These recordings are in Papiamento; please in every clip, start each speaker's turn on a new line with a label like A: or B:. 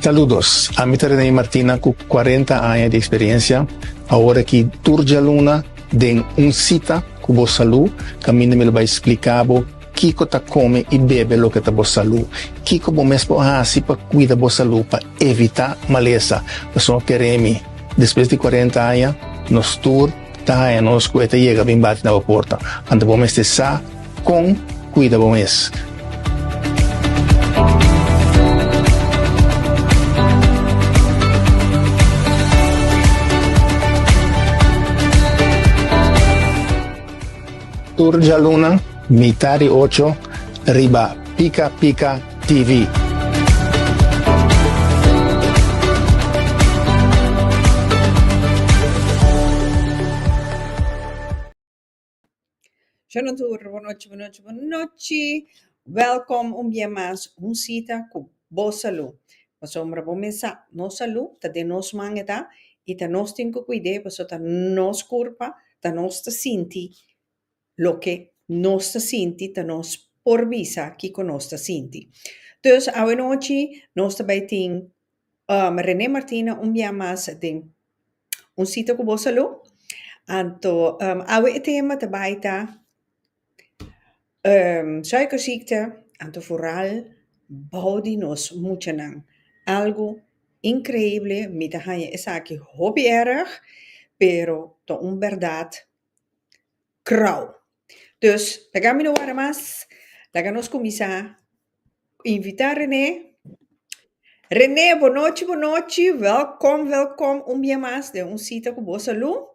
A: Saludos, ami ta Rene Martina ku 40 aña di eksperensia. Awor aki tur djaluna den Un Sita ku Bo Salú kaminda mi lo bai splika bo kiko ta kome i bebe loke ta bo salú, kiko bo mes por hasi pa kuida bo salú pa evitá malesa. Pasobra kere mi, despues di 40 aña nos tur ta haña nos ku e ta yega bin bati na bo porta. Anto bo mester sa kon kuida bo mes. Tur djaluna mitá di ocho riba Pika Pika TV.
B: Shona tur, bon nochi, bon nochi, bon nochi. Welkom un bia mas un sita ku bo salú. Pasobra bo mes sa, nos salú ta den nos man e ta i ta nos tin ku kuid'é pasobra ta nos kurpa, ta nos ta sinti loke nos ta sinti, ta nos por bisa kiko nos ta sinti. Dus awenochi nos ta bai tin Rene Martina un bia mas den Un sita ku bo salú. Anto awe e tema ta bai ta suikerziekte, anto vooral bou di nos muchanan. Algu inkreible, mi ta haña esaki hopi erg, pero ta un bèrdat krou. Dus laga mi no wara mas, laga nos kuminsá invitá René. René, bonochi, bonochi, wèlkom, wèlkom un bia mas den un sita ku bo salú.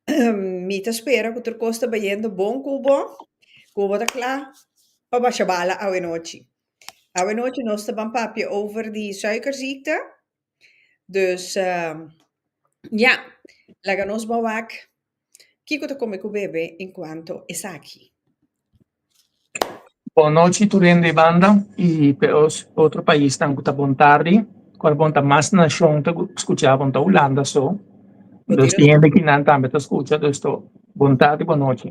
B: Mi ta spera ku tur kos ta bayendo bon ku bo, ku bo ta kla pa basha bala awenochi. Awenochi nos ta ban papia over di suikerziekte. Dus ya, laga nos ban wak kiko ta kome ku bebe en kuanto esaki.
C: Bon nochi tur hende banda y pe otro paisnan cu ta bon tardi. Cual bon ta mas nacion ta scucha bon ta Hulanda so. Dus tin hende kinan tambe ta scucha dus to bon tardi bon nochi.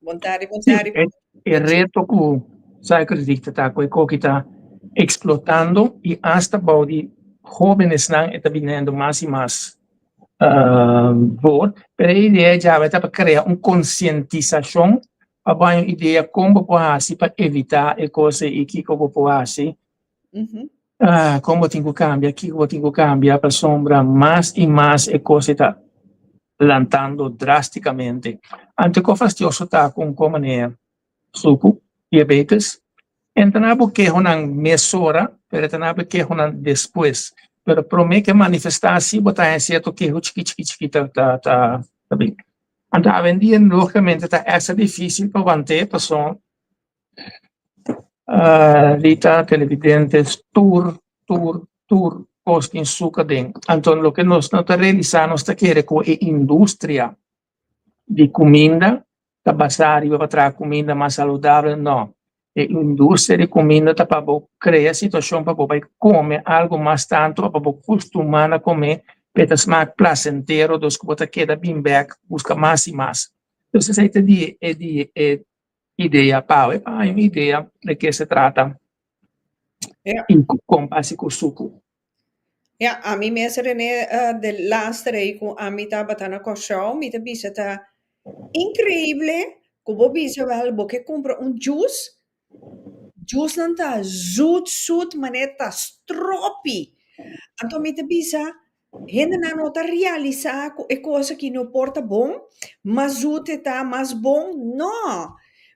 B: Bon tardi bon tardi.
C: E reto cu suikerziekte ta cu e koki ta explotando y hasta bou di hobenesnan e ta biniendo mas y mas voor. Pero e idea djawe ta pa crea un concientisacion pa bo haña un idea con bo por haci pa evita e cos ey y kico bo por haci. Con bo tin cu cambia, kico bo tin cu cambia pasobra mas y mas e cos ey ta lantando drasticamente. Anto con fastioso ta cu un con manera sucu, diabetes, entra na bo kehonan mesora, pero e ta na bo kehonan despues. Pero prome ke manifesta si bo ta haña cierto keho chiki chiki chiki ta ta ta bin. Anto awendia logicamente ta extra dificil pa want'e pasobra Rita, televidentes, tur, tur, tur kos tin suka den. Anto loke nos no ta realisá, nos ta kere ku e industria di kuminda ta basá riba pa traha kuminda mas saludabel. No, e industria di kuminda ta pa bo krea situashon pa bo bai kome algu mas tantu, pa bo kustumá na kome, pa e ta smak plasentero, dus ku bo ta keda bin bèk buska mas i mas. Entonces esei ta di e di e idea pa awe pa haña un idea de ke se trata
B: Ja.
C: i kon pa hasi ku suku.
B: Ja, ami mes René de laatste rei ku ami tabata na Kòrsou mi ta bisa ta inkreible ku bo bisa wèl bo ke kumpra un juice, juicenan ta zoet zoet manera ta stropi. Anto mi ta bisa Hendenan no ta realisá ku e kos aki no por ta bon, mas zoet e ta, mas bon. No!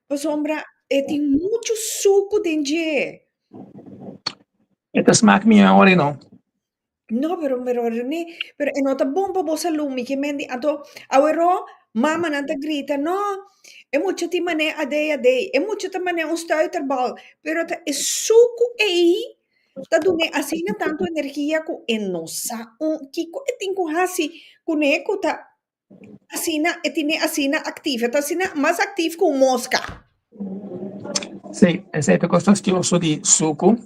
B: Pasobra e tin muchu suku den dje.
C: E ta smak mihó awor no.
B: No, pero pero René, pero e no ta bon pa bo salú, mi ke mende. Anto aweró mamanan ta grita, no, e mucha tin manera adei adei, e mucha ta manera un stuiterbal, pero ta e suku ei ta dun'é asina tantu energia ku e no sa un kiko e tin ku hasi kuné ku ta asina e tine asina aktif, e ta asina mas aktif ku un moska.
C: Sí, esei ta kos fastioso di suku,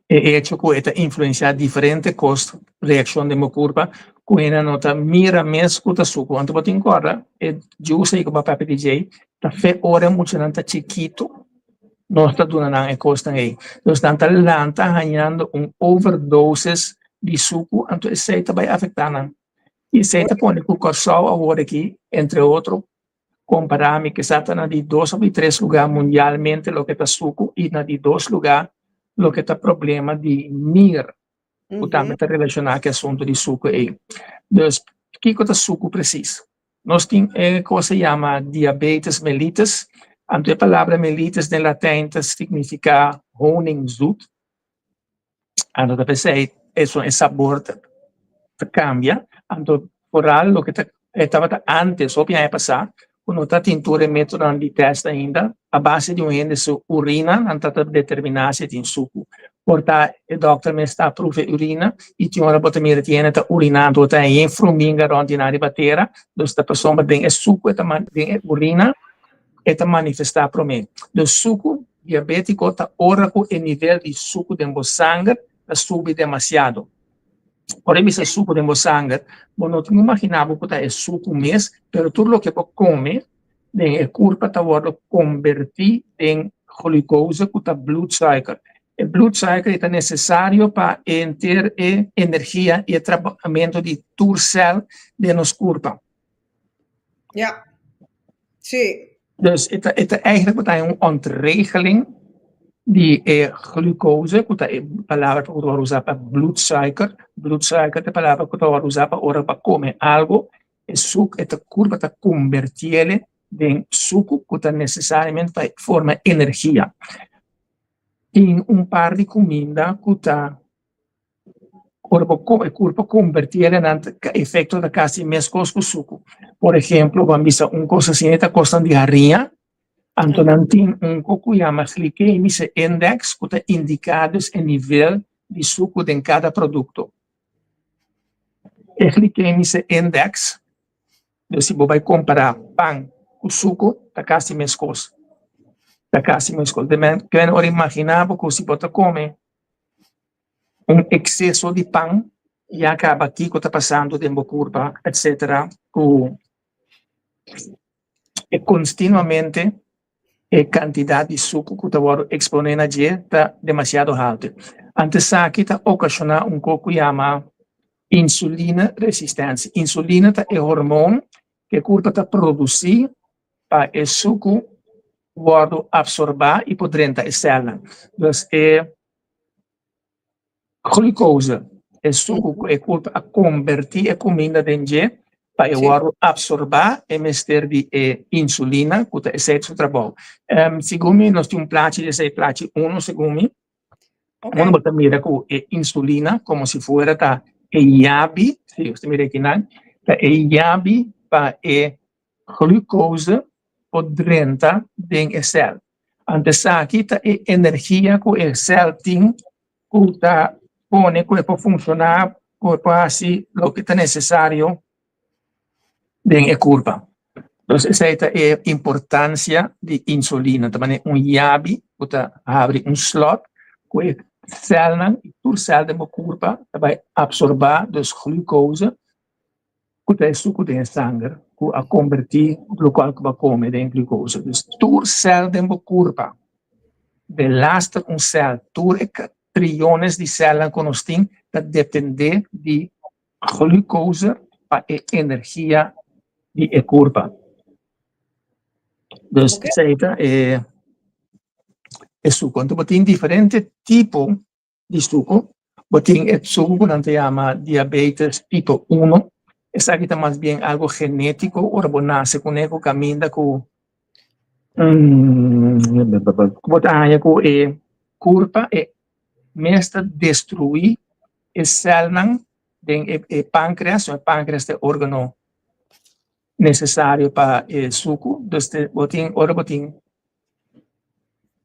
C: e echo ku e ta influensiá diferente kos, reakshon den bo kurpa, ku hende no ta mira mes ku ta suku. Anto bo tin kòrda e juice ei ku bo a papia di djei ta fe ora e muchanan ta chikitu. Nos ta duna nan e kosnan ei. Dus nan ta lanta hañando un overdosis di suku, anto esei ta bai afektá nan. I esei ta pone ku Kòrsou awor aki, entre otro, kompará mi kisas ta na di dos òf di tres lugá mundialmente loke ta suku i na di dos lugá loke ta problema di nir, ku tambe ta relashoná ku e asuntu di suku ei. Dus, kiko ta suku presis? Nos tin e kos a yama diabetes mellitus, anto e palabra mellitus den Latijn ta signifiká honing zoet, anto ta p'esei esun e sabor ta kambia, anto foral loke ta e tabata antes hopi aña pasá ku no ta tin tur e metodonan di tèst ainda, a base di un hende su urina nan ta ta determiná si e tin suku. Por ta e dòkter mes ta aprofa e urina i tin ora bo ta mira tin hende ta uriná anto bo ta haña yen fruminga rònt di nan riba tera, dus ta pasobra den e suku e ta den e urina e ta manifestá promé. Dus suku diabétiko ta ora ku e nivel di suku den bo sanger ta subi demasiado. Ora e bisa suku den bo sanger, bo no tin imaginá bo ku ta e suku mes, pero tur loke bo kome den e kurpa ta wòrdu kombertí den glucose ku ta bloedsuiker. E bloedsuiker e ta nesesario pa henter e energia i e trabahamentu di tur sèl den nos kurpa.
B: Ja, sí.
C: Dus e ta e ta eigenlijk bo ta haña un ontregeling di e glucose ku ta e palabra ku ta wòrdu usá pa bloedsuiker. Bloedsuiker ta e palabra ku ta wòrdu usá pa ora bo a kome algu E suk e ta kurpa ta kombertiele den suku ku ta nesesariamente pa forma energia. Tin un par di kuminda ku ta ora bo kome e kurpa kombertiele nan efekto ta kasi meskos ku suku. Por ehemplo bo a bisa un kos asina ta kosnan di hariña, anto nan tin un kos ku yama glycemische index ku ta indiká dus e nivel di suku den kada produkto. E glicemische index, dus si bo bai compara pan cu suco ta casi mescos, ta casi mescos. De men ken ora imagina bo cu si bo ta come un exceso di pan ya caba kico ta pasando den bo curpa etcetera cu e continuamente E kantidat di suku ku ta wòrdu eksponé na dje ta demasiado haltu. Anto esaki ta okashoná un kos ku yama insulina resistensia. Insulina ta e hormon ku e kurpa ta produsí pa e suku wòrdu apsorbá i por drenta e sèlnan. Dus e. Glucose, e suku ku e kurpa a kombertí e kuminda den dje pa e wòrdu apsorbá e mester di e insulina ku ta esei su trabou. Segun mi nos tin un plachi di esei, plachi uno segun mi, unda bo ta mira ku e insulina komo si fuera ta e yabi, si bo ta mira akinan, ta e yabi pa e glucose por drenta den e sèl. Anto esaki ta e energia ku e sèl tin ku ta pone ku e por funshoná, ku e por hasi loke ta nesesario den e kurpa. Entonces esei ta e importansia di insulina, ta manera un yabi ku ta habri un slòt ku e sèlnan, tur sèl den bo kurpa ta bai apsorbá dus glucose ku ta e suku den e sanger ku a kombertí lokual ku bo a kome den glukosa. Dus tur sèl den bo kurpa, delaster un sèl, tur e triones di sèlnan ku nos tin ta dependé di glukosa pa e energia di e kurpa. Dus esei ta e suku. Anto bo tin diferente tipo di suku. Bo tin e suku ku nan ta yama diabetes tipo uno, esaki ta mas bien algo genetiko, ora bo nase kuné ku kaminda ku bo ta haña ku e kurpa e mes ta destruí e sèlnan den e pankreas, e pankreas ta e organo nesesario pa e suku, dus bo tin ora bo tin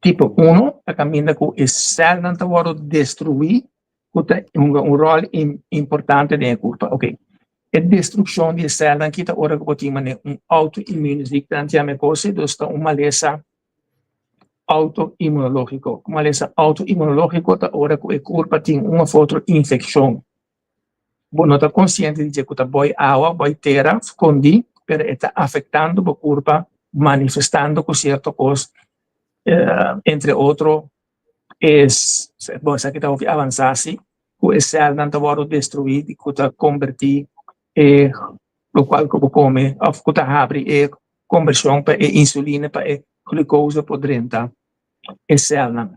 C: Tipo uno ta kaminda ku e sèlnan ta wòrdu destruí ku ta hunga un ròl importante den e kurpa. Oke, e destrukshon di e sèlnan aki ta ora ku bo tin manera un outo-immuunziekte nan ta yama e kos ei, dus ta un malesa outo-immunológiko. Un malesa outo-immunológiko ta ora ku e kurpa tin un òf otro infekshon. Bo no ta konsiente di dje ku ta boi awa, boi tera skondí, pero e ta afektando bo kurpa, manifestando ku sierto kos. Entre otro es, bon esaki ta hopi avansá si, ku e sèlnan ta wòrdu destruí i ku ta kombertí e lokual ku bo kome òf ku ta habri e kombershon pa e insulina pa e glukosa por drenta e sèlnan.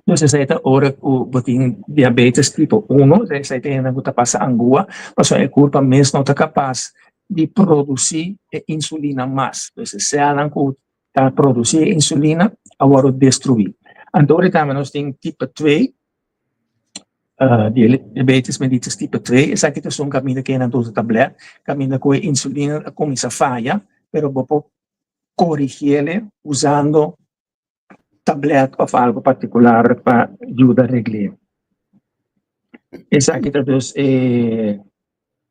C: Dus esei ta ora ku bo tin diabetes tipo uno, esei ta hende ku ta pasa angua pasobra e kurpa mes no ta kapas di produsí e insulina mas. Dus e sèlnan ku ta produsí e insulina a wòrdu destruí. Anto ora tambe nos tin tipo twee, diabetes mellitus tipo twee, esaki ta esun kaminda ku nan ta usa tablèt, kaminda ku e insulina a kuminsá faya, pero bo por korigiele usando tablet of algo particular pa yuda regl'é. Esaki ta dus e,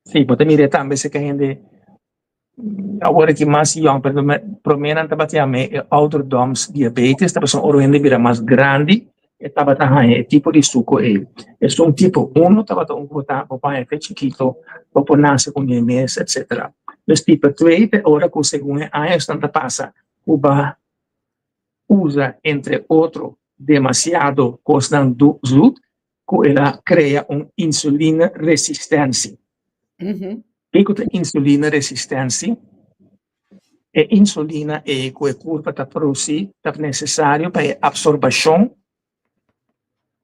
C: sí, bo ta mira tambe si ke hende awor aki mas yòn, pero promé nan tabata yama e ouderdomsdiabetes, ta pasobra ora hende bira mas grandi e tabata haña e tipo di suku ei. Esun tipo uno tabata un ku bo por haña fe chikito, bo por nase ku ñe mes, etcetera. Dus tipo twee ta e ora ku segun e añosnan ta pasa ku bo usa entre otro demasiado kosnan zoet ku el a krea un insulina resistensi. Kiko ta insulina resistensi? E insulina ei ku e kurpa ta produsí ta nesesario pa e apsorbashon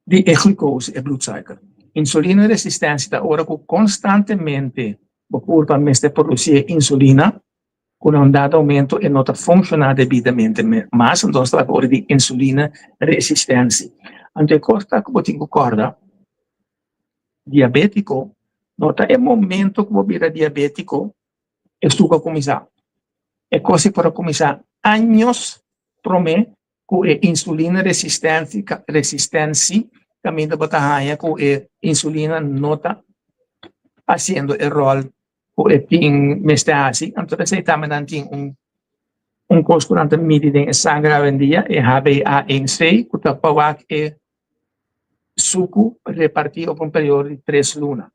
C: di e glukosa, e bloedsuiker. Insulina resistensi ta ora ku konstantemente bo kurpa mester produsí e insulina ku na un dado momento e no ta funshoná debidamente mas, entonces ta ora di insulina resistensi. Anto e kos ta ku bo tin ku kòrda, diabétiko no ta e momento ku bo bira diabétiko e suku a kuminsá. E kos ei por a kuminsá años promé ku e insulina resistensi resistensi kaminda bo ta haña ku e insulina no ta hasiendo e ròl ku e tin mester hasi. Anto esei tambe nan tin un un kos ku nan ta midi den e sanger awendia, e HbA1c, ku ta pa wak e suku repartí op un periodo di tres luna.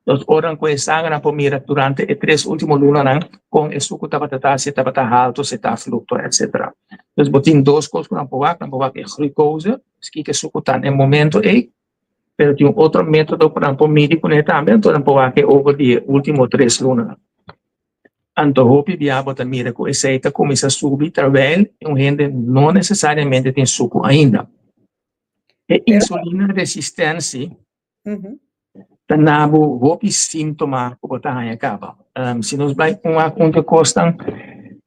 C: Nos ora ku e sangernan por mira durante e tres ultimo lunanan kon e suku tabata ta, si e tabata haltu, si e ta fluktua, etcetera. Dus bo tin dos kos ku nan por wak, nan por wak e glucose, kiko e suku ta na e momento ei, pero tin un otro metodo ku nan por midi kuné tambe, anto nan por wak e over di e ultimo tres lunanan. Anto hopi bia bo ta mira ku esei ta kuminsá subi terwijl un hende no nesesariamente tin suku ainda. E insulina resistensi Ta na bo hopi síntoma ku bo ta haña kaba. Si nos bai un a un di kosnan,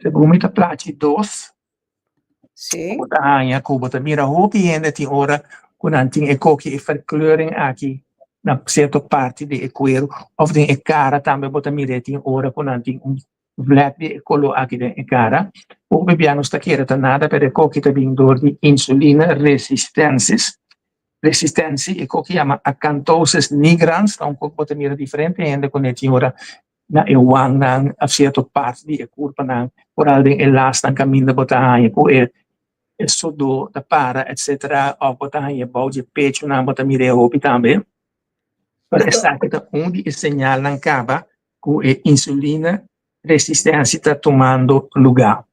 C: segun mi ta plachi dos,
B: Sí.
C: bo ta haña ku bo ta mira hopi hende tin ora ku nan tin e koki e verkleuring aki na sierto parti di e kueru òf den e kara tambe bo ta mira e tin ora ku nan tin un vlek di e kolo aki den e kara. Hopi bia nos ta kere ta nada pero e koki ta bin dor di insulina resistensis. Resistensi, e koki yama acanthosis nigrans, ta un koki bo ta mira diferente hende ku ne tin ora na e wangnan of sierto parti di e kurpanan, foral den e lasnan kaminda bo ta haña ku e sodó ta para etcetera of bo ta haña bou di e pechunan bo ta mira e hopi tambe. Pero esaki ta un di e señalnan kaba ku e insulina resistensia ta tumando lugá.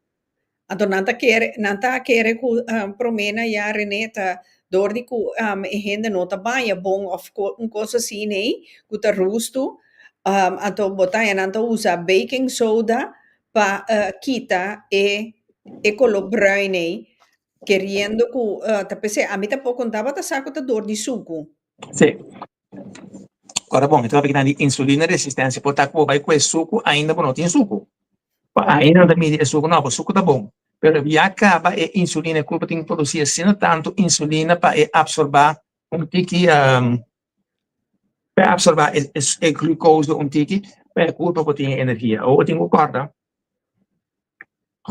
B: Anto nan ta kere, nan ta kere ku promé na ya René ta dor di ku e hende no ta baña bon òf un kos asina ei ku ta rustu, anto bo ta haña nan ta usa baking soda pa kita e e koló bruin ei, keriendo ku ta p'esei ami tampoko no tabata sa ku ta dor di suku.
C: Sí. Ora bon, e ta papia di insulina resistencia, por ta ku bo bai ku e suku, ainda bo no tin suku. Pa ainda no ta midi e suku, no, bo suku ta bon. Pero ya kaba e insulina, e kurpo tin ku produsi asina tantu insulina pa e absorba un tiki, pa e absorba e glucose un tiki, pa e kurpo por tin e energia. Awor bo tin ku kòrda,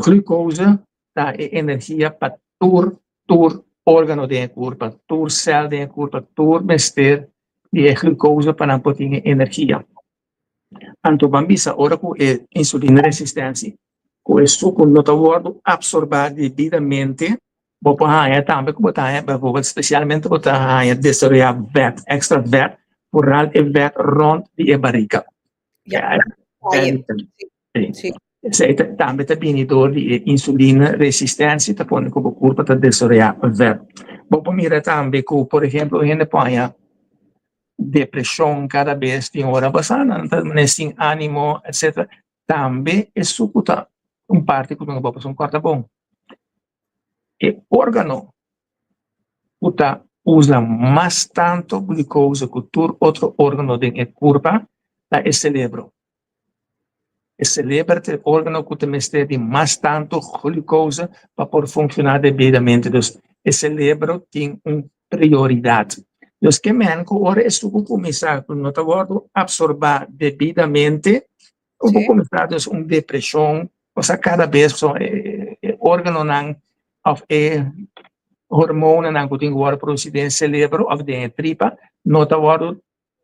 C: glucose ta e energia pa tur tur organo den e kurpa, tur sèl den e kurpa, tur mester di e glucose pa nan por tin e energia. Anto ban bisa ora ku e insulina resistensi ku e suku no ta wòrdu apsorbá debidamente, bo por haña tambe ku bo ta haña bijvoorbeeld spesialmente bo ta haña desaroyá vèt, èkstra vèt, foral e vèt rònt di e barika.
B: Ja,
C: Sí.
B: sí.
C: Esei ta tambe ta bini dor di e insulina resistensia ta pone ku bo kurpa ta desaroyá vèt. Bo por mira tambe ku por ehemplo un hende por haña depreshon kada bes tin ora pasá nan ta mane sin ánimo etcetera. Tambe e suku ta un parti ku bo pasobra kòrda bon e órgano ku ta usa mas tantu glukosa ku tur otro órgano den e kurpa ta e selebro. E seleber ta e órgano ku ta mester di mas tantu glukosa pa por funshoná debidamente. Dus e selebro tin un prioridat. Dus ke men ku ora e suku kuminsá ku no ta wòrdu apsorbá debidamente, bo por kuminsá dus un depreshon, osea kada bes e órganonan òf e hormonanan ku tin ku wòrdu produsí den e selebro òf den e tripa no ta wòrdu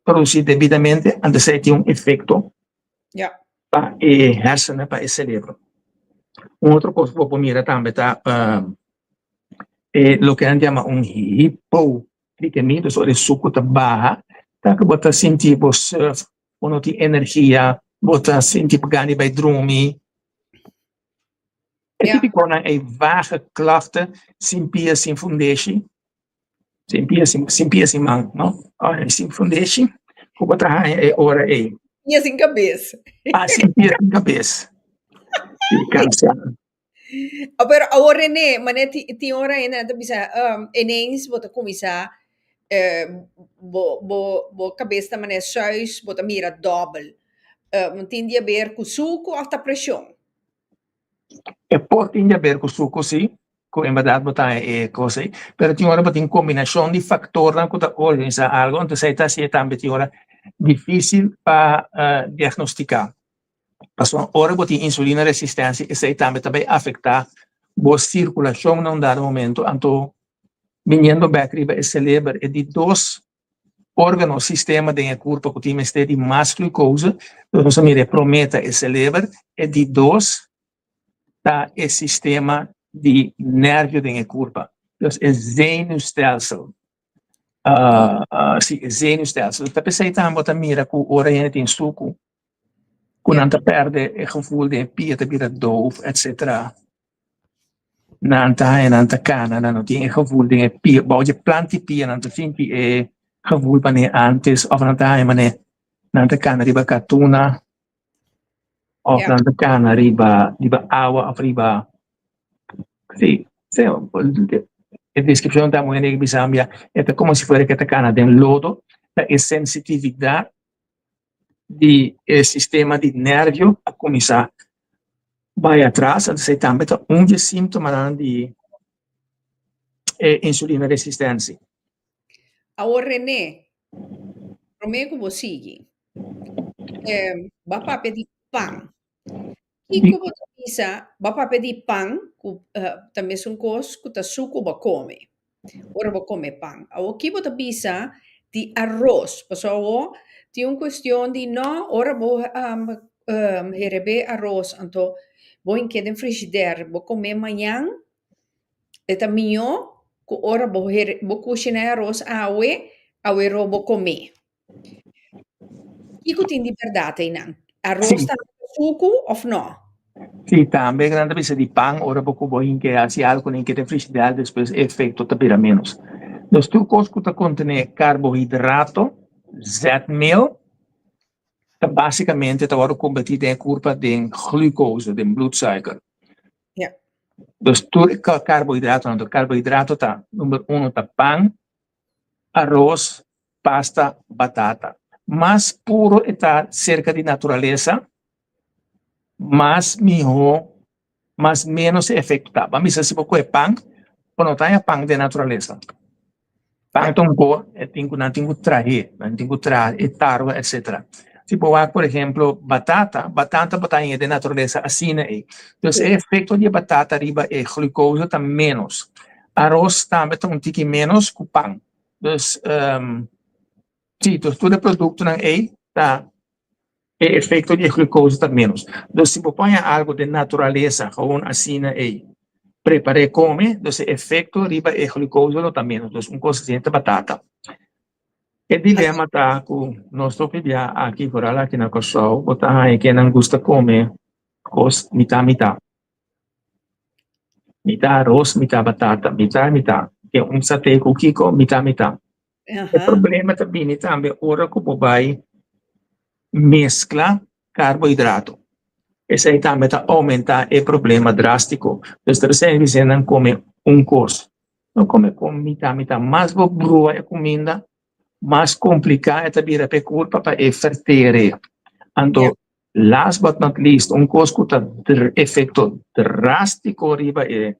C: produsí debidamente, anto esei tin un efekto pa e hersenen, pa e selebro. Un otro kos ku bo por mira tambe ta e loke nan yama un hipoglikemia, dus ora e suku ta baha, ta ku bo ta sinti bo suf, bo no tin energia, bo ta sinti bo gana di bai drumi. E tipikonan ei vage klachten, sin pia, sin fundeshi. Sin pia, sin, sin pia, sin man, no? Ora, sin fundeshi, ku bo ta haña e ora ei?
B: Pia sin kabes.
C: Ah, sin pia, sin kabes. I kansa.
B: Ah, pero awor René, mane ti, tin ora ainda ta bisa, ineens bo ta kuminsá, eh, bo, bo, bo kabes ta mane suis, bo ta mira dòbel. Tin di haber ku suku òf ta preshon?
C: E por tin di haber ku suku si, ku en bèrdat bo ta haña e kos ei, pero tin ora bo tin kombinashon di faktornan ku ta organisá algu, entonces esei ta hasié tambe tin ora difísil pa diagnostiká. Pasobra ora bo tin insulina resistensia esei tambe ta bai afektá bo sirkulashon na un dado momento, anto biniendo bèk riba e seleber e di dos Órgano, sistema den e kurpa ku tin mester di mas glukosa, dus nos a mira e promé ta e seleber, e di dos ta e sistema di nervio den e kurpa, dus e zenuwstelsel. Si, e zenuwstelsel. Ta p'esei tambe bo ta mira ku ora hende tin suku, ku nan ta pèrdè e gevoel den e pia ta bira doof, etcetera. Nan ta haña nan ta kana, nan no tin e gevoel den e pia, bou dje plant di pia nan ta sinti e gevoel manera antes of nan ta haña manera nan ta kana riba katuna of nan ta kana riba riba awa of riba si e deskripshon ta muhé di bisa mi e ta komo si fuera ke ta kana den lodo ta e sensitividat di e sistema di nervio a kuminsá bai atras, entonces esei tambe ta un di e síntomanan di e insulina resistensia.
B: Awor René, promé ku bo sigui, bo a papia di pan. Kiko bo ta bisa, bo a papia di pan ku ta mesun kos ku ta suku bo a kome, ora bo kome pan. Awor ki bo ta bisa di aros? Pasobra awor tin un kuestion di no, ora bo herebé aros anto bo hink'é den frishider, bo kom'é mañan, e ta mihó ku ora bo bo kushiná e aros awe, awe bo kom'é. Kiko tin di bèrdat einan? Aros ta suku òf nò?
C: Sí, tambe nan ta bisa di pan ora bo ku bo hinke hasi algu nan hinke den frishider despues e efekto ta bira ménos. Dus tur kos ku ta kontené karbohidrato, zetmeel, ta basikamente ta wòrdu kombertí den e kurpa den glukose, den bloedsuiker. Dus tur e karbohidratonan, karbohidrato ta number uno ta pan, aros, pasta, batata. Mas puro e ta serka di naturalesa, mas mihó, mas ménos e efekto ta. Ban bisa si bo kohe pan, bo no ta haña pan den naturalesa. Pan ta un ko e tin ku nan tin ku trah'é, nan tin ku traha e tarwe etcetera. Si bo wak por ehemplo batata, batata bo ta hañ'é den naturalesa asina ei. Dus e efekto di e batata riba e glukosa ta ménos. Aros tambe ta un tiki ménos ku pan. Dus, sí, dus tur e produktonan ei ta e efekto di e glukosa ta ménos. Dus si bo por haña algu den naturalesa gewoon asina ei prepar'é kome, dus e efekto riba e glukosa lo ta ménos. Dus un kos asina ta batata. E dilema ta ku nos hopi bia aki, foral aki na Kòrsou, bo ta haña kennan gusta kome. Kos mitá mitá. Mitá aros, mitá batata, mitá mitá. Ke un saté ku kiko, mitá mitá. E problema ta bini tambe ora ku bo bai meskla karbohidrato. Esei tambe ta oumentá e problema drástiko. Dus ta esei bis'é nan kome un kos. No kome kon mitá mitá. Mas bo brua e kuminda, mas kompliká e ta bira pa e kurpa pa e vertere. Anto last but not least, un kos ku ta efekto drástiko riba e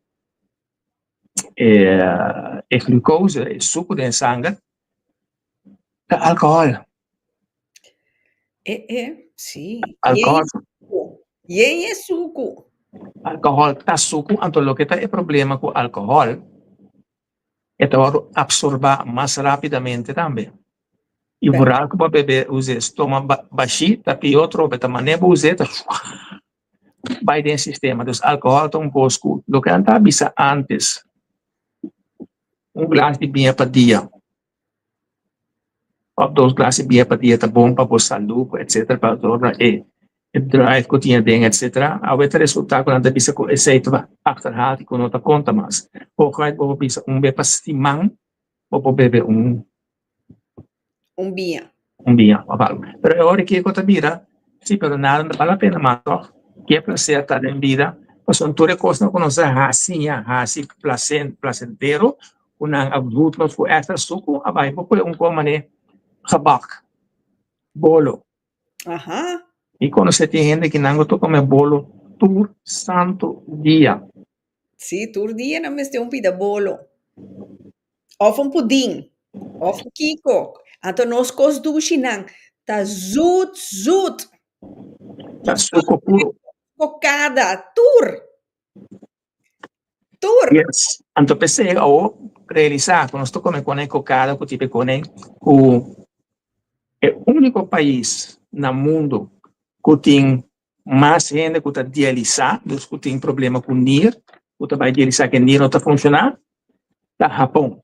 C: e glucose, e suku den sanger, ta alkohòl.
B: E e, sí.
C: Alkohòl.
B: Yen e suku.
C: Alkohòl ta suku, anto loke ta e problema ku alkohòl, e ta wòrdu apsorbá mas rápidamente tambe. I vooral ku bo a bebe us'é stoma bashí ta pió trobe, ta manera bo us'é ta bai den sistema. Dus alkohòl ta un kos ku loke nan ta bisa ántes, un glas di biña pa dia òf dos glas di biña pa dia ta bon pa bo salú etcetera pasobra e drive ku tin aden etcetera. Awe ta resultá ku nan ta bisa ku esei ta achterhaald i ku no ta konta mas. Hooguit bo por bisa un be pa siman bo por bebe un.
B: Un biña.
C: Un biña of algo. Pero e ora kiko ta bira, si, pero nada no ta bal la pena mas toch. Ke placer ta den bida? Pasobra tur e kosnan ku nos a hasi ya hasi placen placentero ku nan a voed nos ku extra suku a bai bo kohe un kon mane gebak, bolo.
B: Aha.
C: Mi konosé tin hende ki nan ku ta kome bolo tur santu dia.
B: Sí, tur dia nan mester un pida bolo. Of un pudin. Of un kiko. Anto nos kos dushinan ta zoet zoet.
C: Ta suko puro.
B: Kokada, tur. Tur.
C: Yes. Anto p'esei awo realisá ku nos ta kome kone kokada ku tipe kone ku e úniko pais na mundu ku tin mas hende ku ta dialisá, dus ku tin problema ku nir, ku ta bai dialisá ku e nir no ta funshoná, ta Hapon.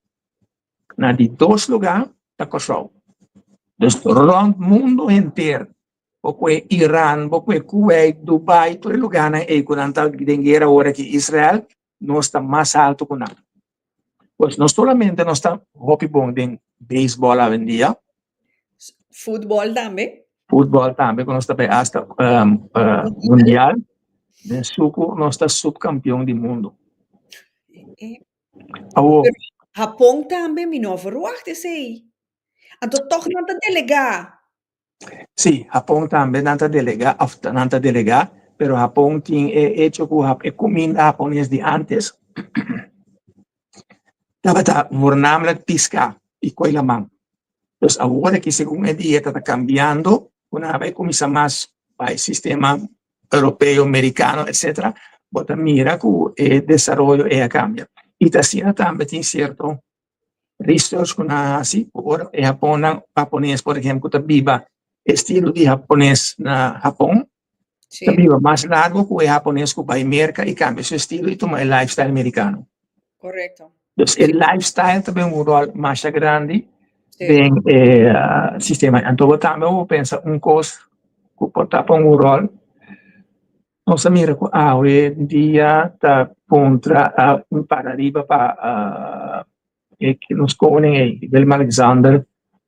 C: Na di dos lugá ta Kòrsou. Dus rònt mundu henter, bo kohe Iran, bo kohe Kuwait, Dubai, tur e lugánan ei ku nan ta den guera ora ki Israel, nos ta mas altu ku nan. Pues no solamente nos ta hopi bon den beisbòl awendia.
B: Futbòl tambe.
C: Futbòl tambe ku nos ta bai asta mundial. Den suku nos ta supkampion di mundu. Awor.
B: Pero Hapon tambe mi no a verwacht esei. Anto tòg nan ta delegá.
C: Sí, Hapon tambe nan ta delegá òf nan ta delegá, pero Hapon tin e echo ku e kuminda hapones di ántes tabata voornamelijk piská i koi laman. Dus awor aki segun e dieta ta kambiando ku nan a bai kuminsá mas bai sistema europeo, merikano etcetera, bo ta mira ku e desaroyo ei a kambia. I ta asina tambe tin sierto Research ku nan a hasi ku ora e haponnan, hapones por ehempel ku ta biba estilo di hapones na Hapon ta biba mas largo ku e hapones ku bai Merka i kambia su estilo i tuma e lifestyle merikano.
B: Korekto.
C: Dus e lifestyle ta bin un ròl masha grandi den e sistema. Anto bo tambe bo pensa un kos ku por tapa un ròl. Nos a mira ku awe dia ta puntra a para riba pa e nos koning ei, Willem Alexander,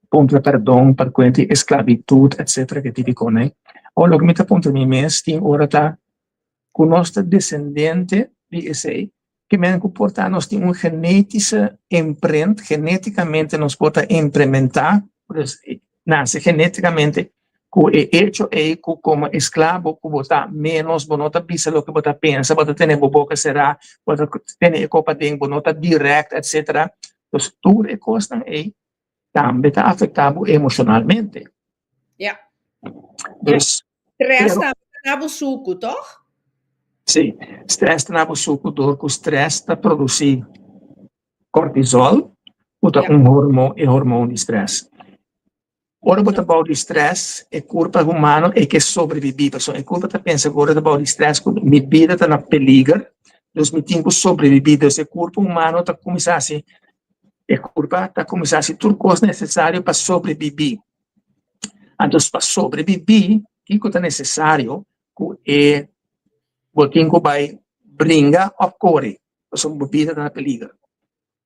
C: puntra perdon pa kuenta di esklabitut etcetera ke tipo di koning. Awor loke mi ta puntra mi mes tin ora ta ku nos ta desendente di esei, ke men ku por ta nos tin un genetische imprint, geneticamente nos por ta implementá, pues nase geneticamente ku e echo ei ku komo esklabo ku bo ta ménos, bo no ta bisa loke bo ta pensa, bo ta tene bo boka será, bo ta tene e kos paden, bo no ta dirèkt etcetera. Dus tur e kosnan ei tambe ta afektá bo emoshonalmente.
B: Ja.
C: Dus
B: Stress tambe ta na bo suku, tòg?
C: Sí, stress ta na bo suku dor ku stress ta produsí kortisol, ku ta un hormon, e hormon di stress. Ora bo ta bou di stress, e kurpa humano e ke sobrebibí, pasobra e kurpa ta pensa ku ora ta bou di stress ku mi bida ta na peliger, dus mi tin ku sobrebibí. Dus e kurpa humano ta kuminsá hasi, e kurpa ta kuminsá hasi tur kos nesesario pa sobrebibí. Anto pa sobrebibí, kiko ta nesesario? Ku e. Bo tin ku bai bringa òf kore, pasobra bo bida ta na peliger.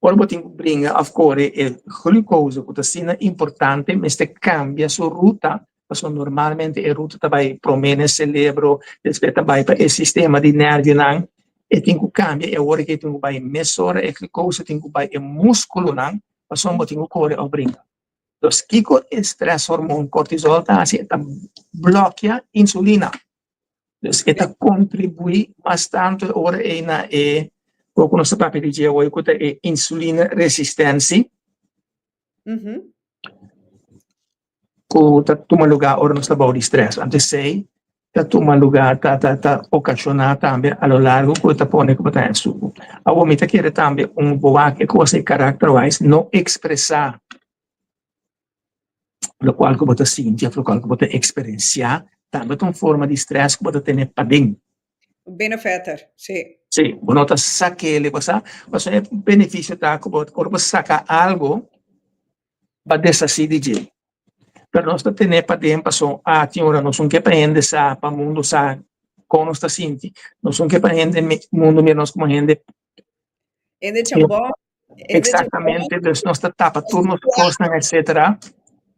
C: Ora bo tin ku bringa òf kore, e glucose ku ta asina importante mester kambia su ruta, pasobra normalmente e ruta ta bai promé na e selebro, despues ta bai pa e sistema di nèrvionan. E tin ku kambia i awor e tin ku bai mesora e glucose tin ku bai e múskulonan, pasobra bo tin ku kore òf bringa. Dus kiko e stress hormoon cortisol ta hasi? E ta blòkia insulina. Dus e ta kontribuí mas tantu e ora ei na e ku nos ta papia di dje awor ku ta e insulina resistensi ku ta tuma lugá ora nos ta bou di stress. Anto esei ta tuma lugá, ta ta ta okashoná tambe a lo largo ku ta pone ku bo ta haña suku. Awor mi ta kere tambe un bo wak e kos ei karakter wise no ekspresá lokual ku bo ta sinti òf lokual ku bo ta eksperensiá tambe ta un forma di strès ku bo ta tene paden.
B: Benefetter, si.
C: Si, bo no ta sak'el, bo sa, pasobra e benefisio ta ku bo ora bo saka algu bo a deshasí di dje. Pero nos ta tene paden paso a tin ora nos no ke pa hende sa, pa mundo sa kon nos ta sinti. Nos no ke pa hende mundo mira nos komo hende.
B: Hende chambon.
C: Exactamente, dus nos ta tapa tur nos kosnan etcetera.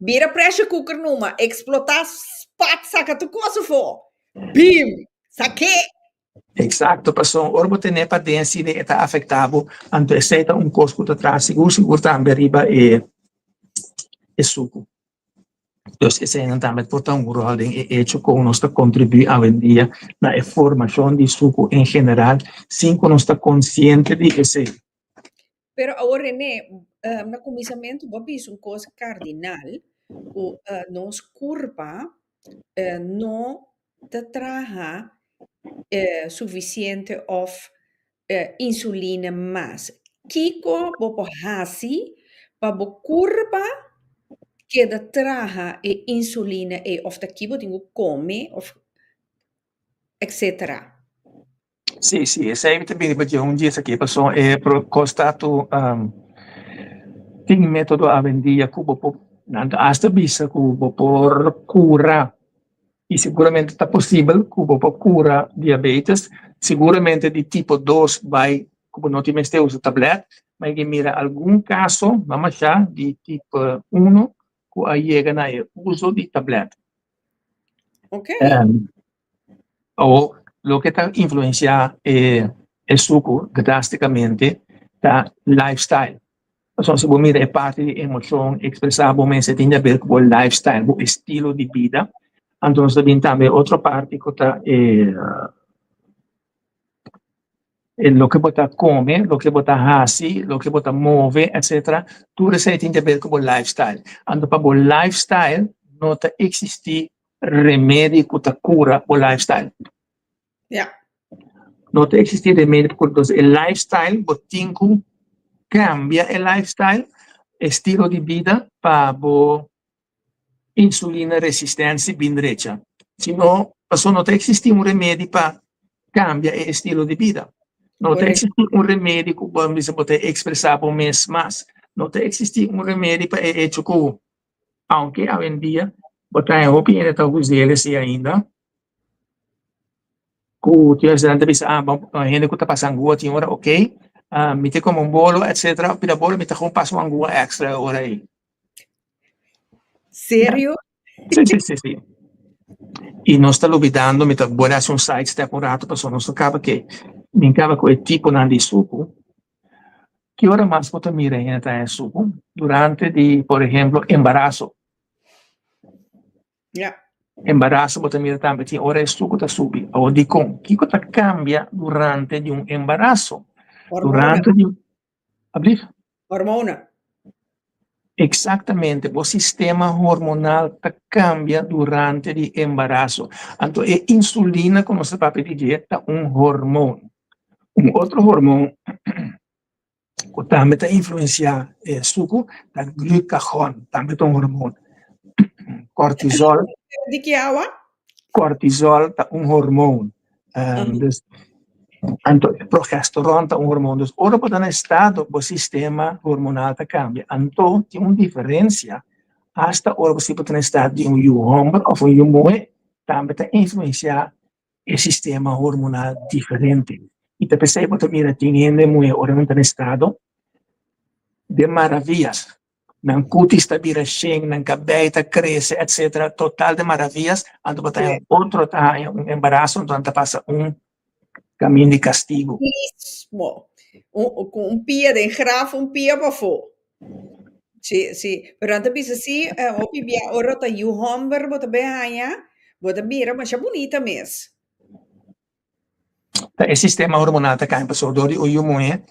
B: Bira pressure cooker numa, explota, spat, saka tur kos afó. Bim! Sak'é!
C: Exacto, pasobra ora bo tene paden asina e ta afecta bo, anto esey ta un cos cu ta traha sigur sigur tambe riba e e sucu. Dus eseynan tambe por ta un rol den e hecho cu nos ta contribui awendia na e formacion di sucu en general sin cu nos ta consciente di esey.
B: Pero awor René, na cuminsamentu bo a bisa un cos cardinal cu nos curpa no ta traha suficiente of insulina mas. Kiko bo por hasi pa bo kurpa keda traha e insulina ei of ta ki bo tin ku kome of etcetera?
C: Sí, sí, esei mi ta bini pa dje un dje esaki pasobra e kos ta tu tin método awendia ku bo por nan ta asta bisa ku bo por kura i seguramente ta posibel ku bo por kura diabetes, seguramente di tipo dos bai ku bo no tin mester usa tablet, ma e mira algun kaso no masha di tipo uno ku a yega na e uso di tablet. Awor loke ta influensiá e suku drástikamente ta lifestyle. Pasobra si bo mira e parti di emoshon, ekspresá bo mes e tin di haber ku bo lifestyle, bo estilo di bida. Anto nos ta bin tambe otro parti ku ta e loke bo ta kome, loke bo ta hasi, loke bo ta move, etsetera. Tur esei tin di haber ku bo lifestyle. Anto pa bo lifestyle no ta eksistí remedi ku ta kura bo lifestyle.
B: Ja.
C: No ta existi remedi pa kura, entonces e lifestyle bo tin ku kambia e lifestyle, estilo di bida pa bo insulina resistensia bin drecha. Si no, pasobra no ta existi un remedi pa kambia e estilo di bida. No ta existi un remedi ku bo bisa bo ta expresa bo mes mas. No ta existi un remedi pa e hecho ku aunke awendia bo ta haña hopi hende ta us'el esei ainda. Ku tin ora nan ta bisa ah bo hende ku ta pasa angua tin ora ok mi ta kome un bolo etcetera pida bolo mi ta gewoon pasa un angua extra e ora ei.
B: Serio?
C: Si si si si. I nos ta lubidando mi ta bole hasi un side step un rato pasobra nos no kaba ke mi kaba ku e tiponan di suku. Ki ora mas bo ta mira hende ta haña suku? Durante di por ehemplo embaraso.
B: Ja.
C: Embaraso bo ta mira tambe tin ora e suku ta subi. Awor dikon? Kiko ta kambia durante di un embaraso?
B: Hormona.
C: Durante di Ablief?
B: Hormona.
C: Exactamente, bo sistema hormonal ta kambia durante di embaraso. Anto e insulina ku nos ta papia di dje ta un hormon. Un otro hormon ku tambe ta influensiá e suku ta glucagon, tambe ta un hormon. Cortisol.
B: Di ki awa?
C: Cortisol ta un hormon. Dus, anto progesteron ta un hormon. Dus ora bo ta na estado, bo sistema hormonal ta kambia. Anto tin un diferensia asta ora bo si bo ta na estado di un yu hòmber òf un yu muhé, tambe ta influensiá. e sistema hormonal diferente. I ta p'esei bo ta mira tin hende muhé ora nan ta na estado den maravias. Nan cutis ta bira shen, nan cabei ta crece, etcetera, total de maravillas, anto bo ta haña otro ta haña un embarazo, anto nan ta pasa un camin di castigo.
B: Mismo. Un, cu un pia den graf, un pia pafó. Sí, sí. Pero nan ta bisa sí, eh, hopi bia ora ta yu homber bo ta bay haña, bo ta bira masha bunita mes.
C: Ta e sistema hormonal ta cambia pasobra dor di un yu muhe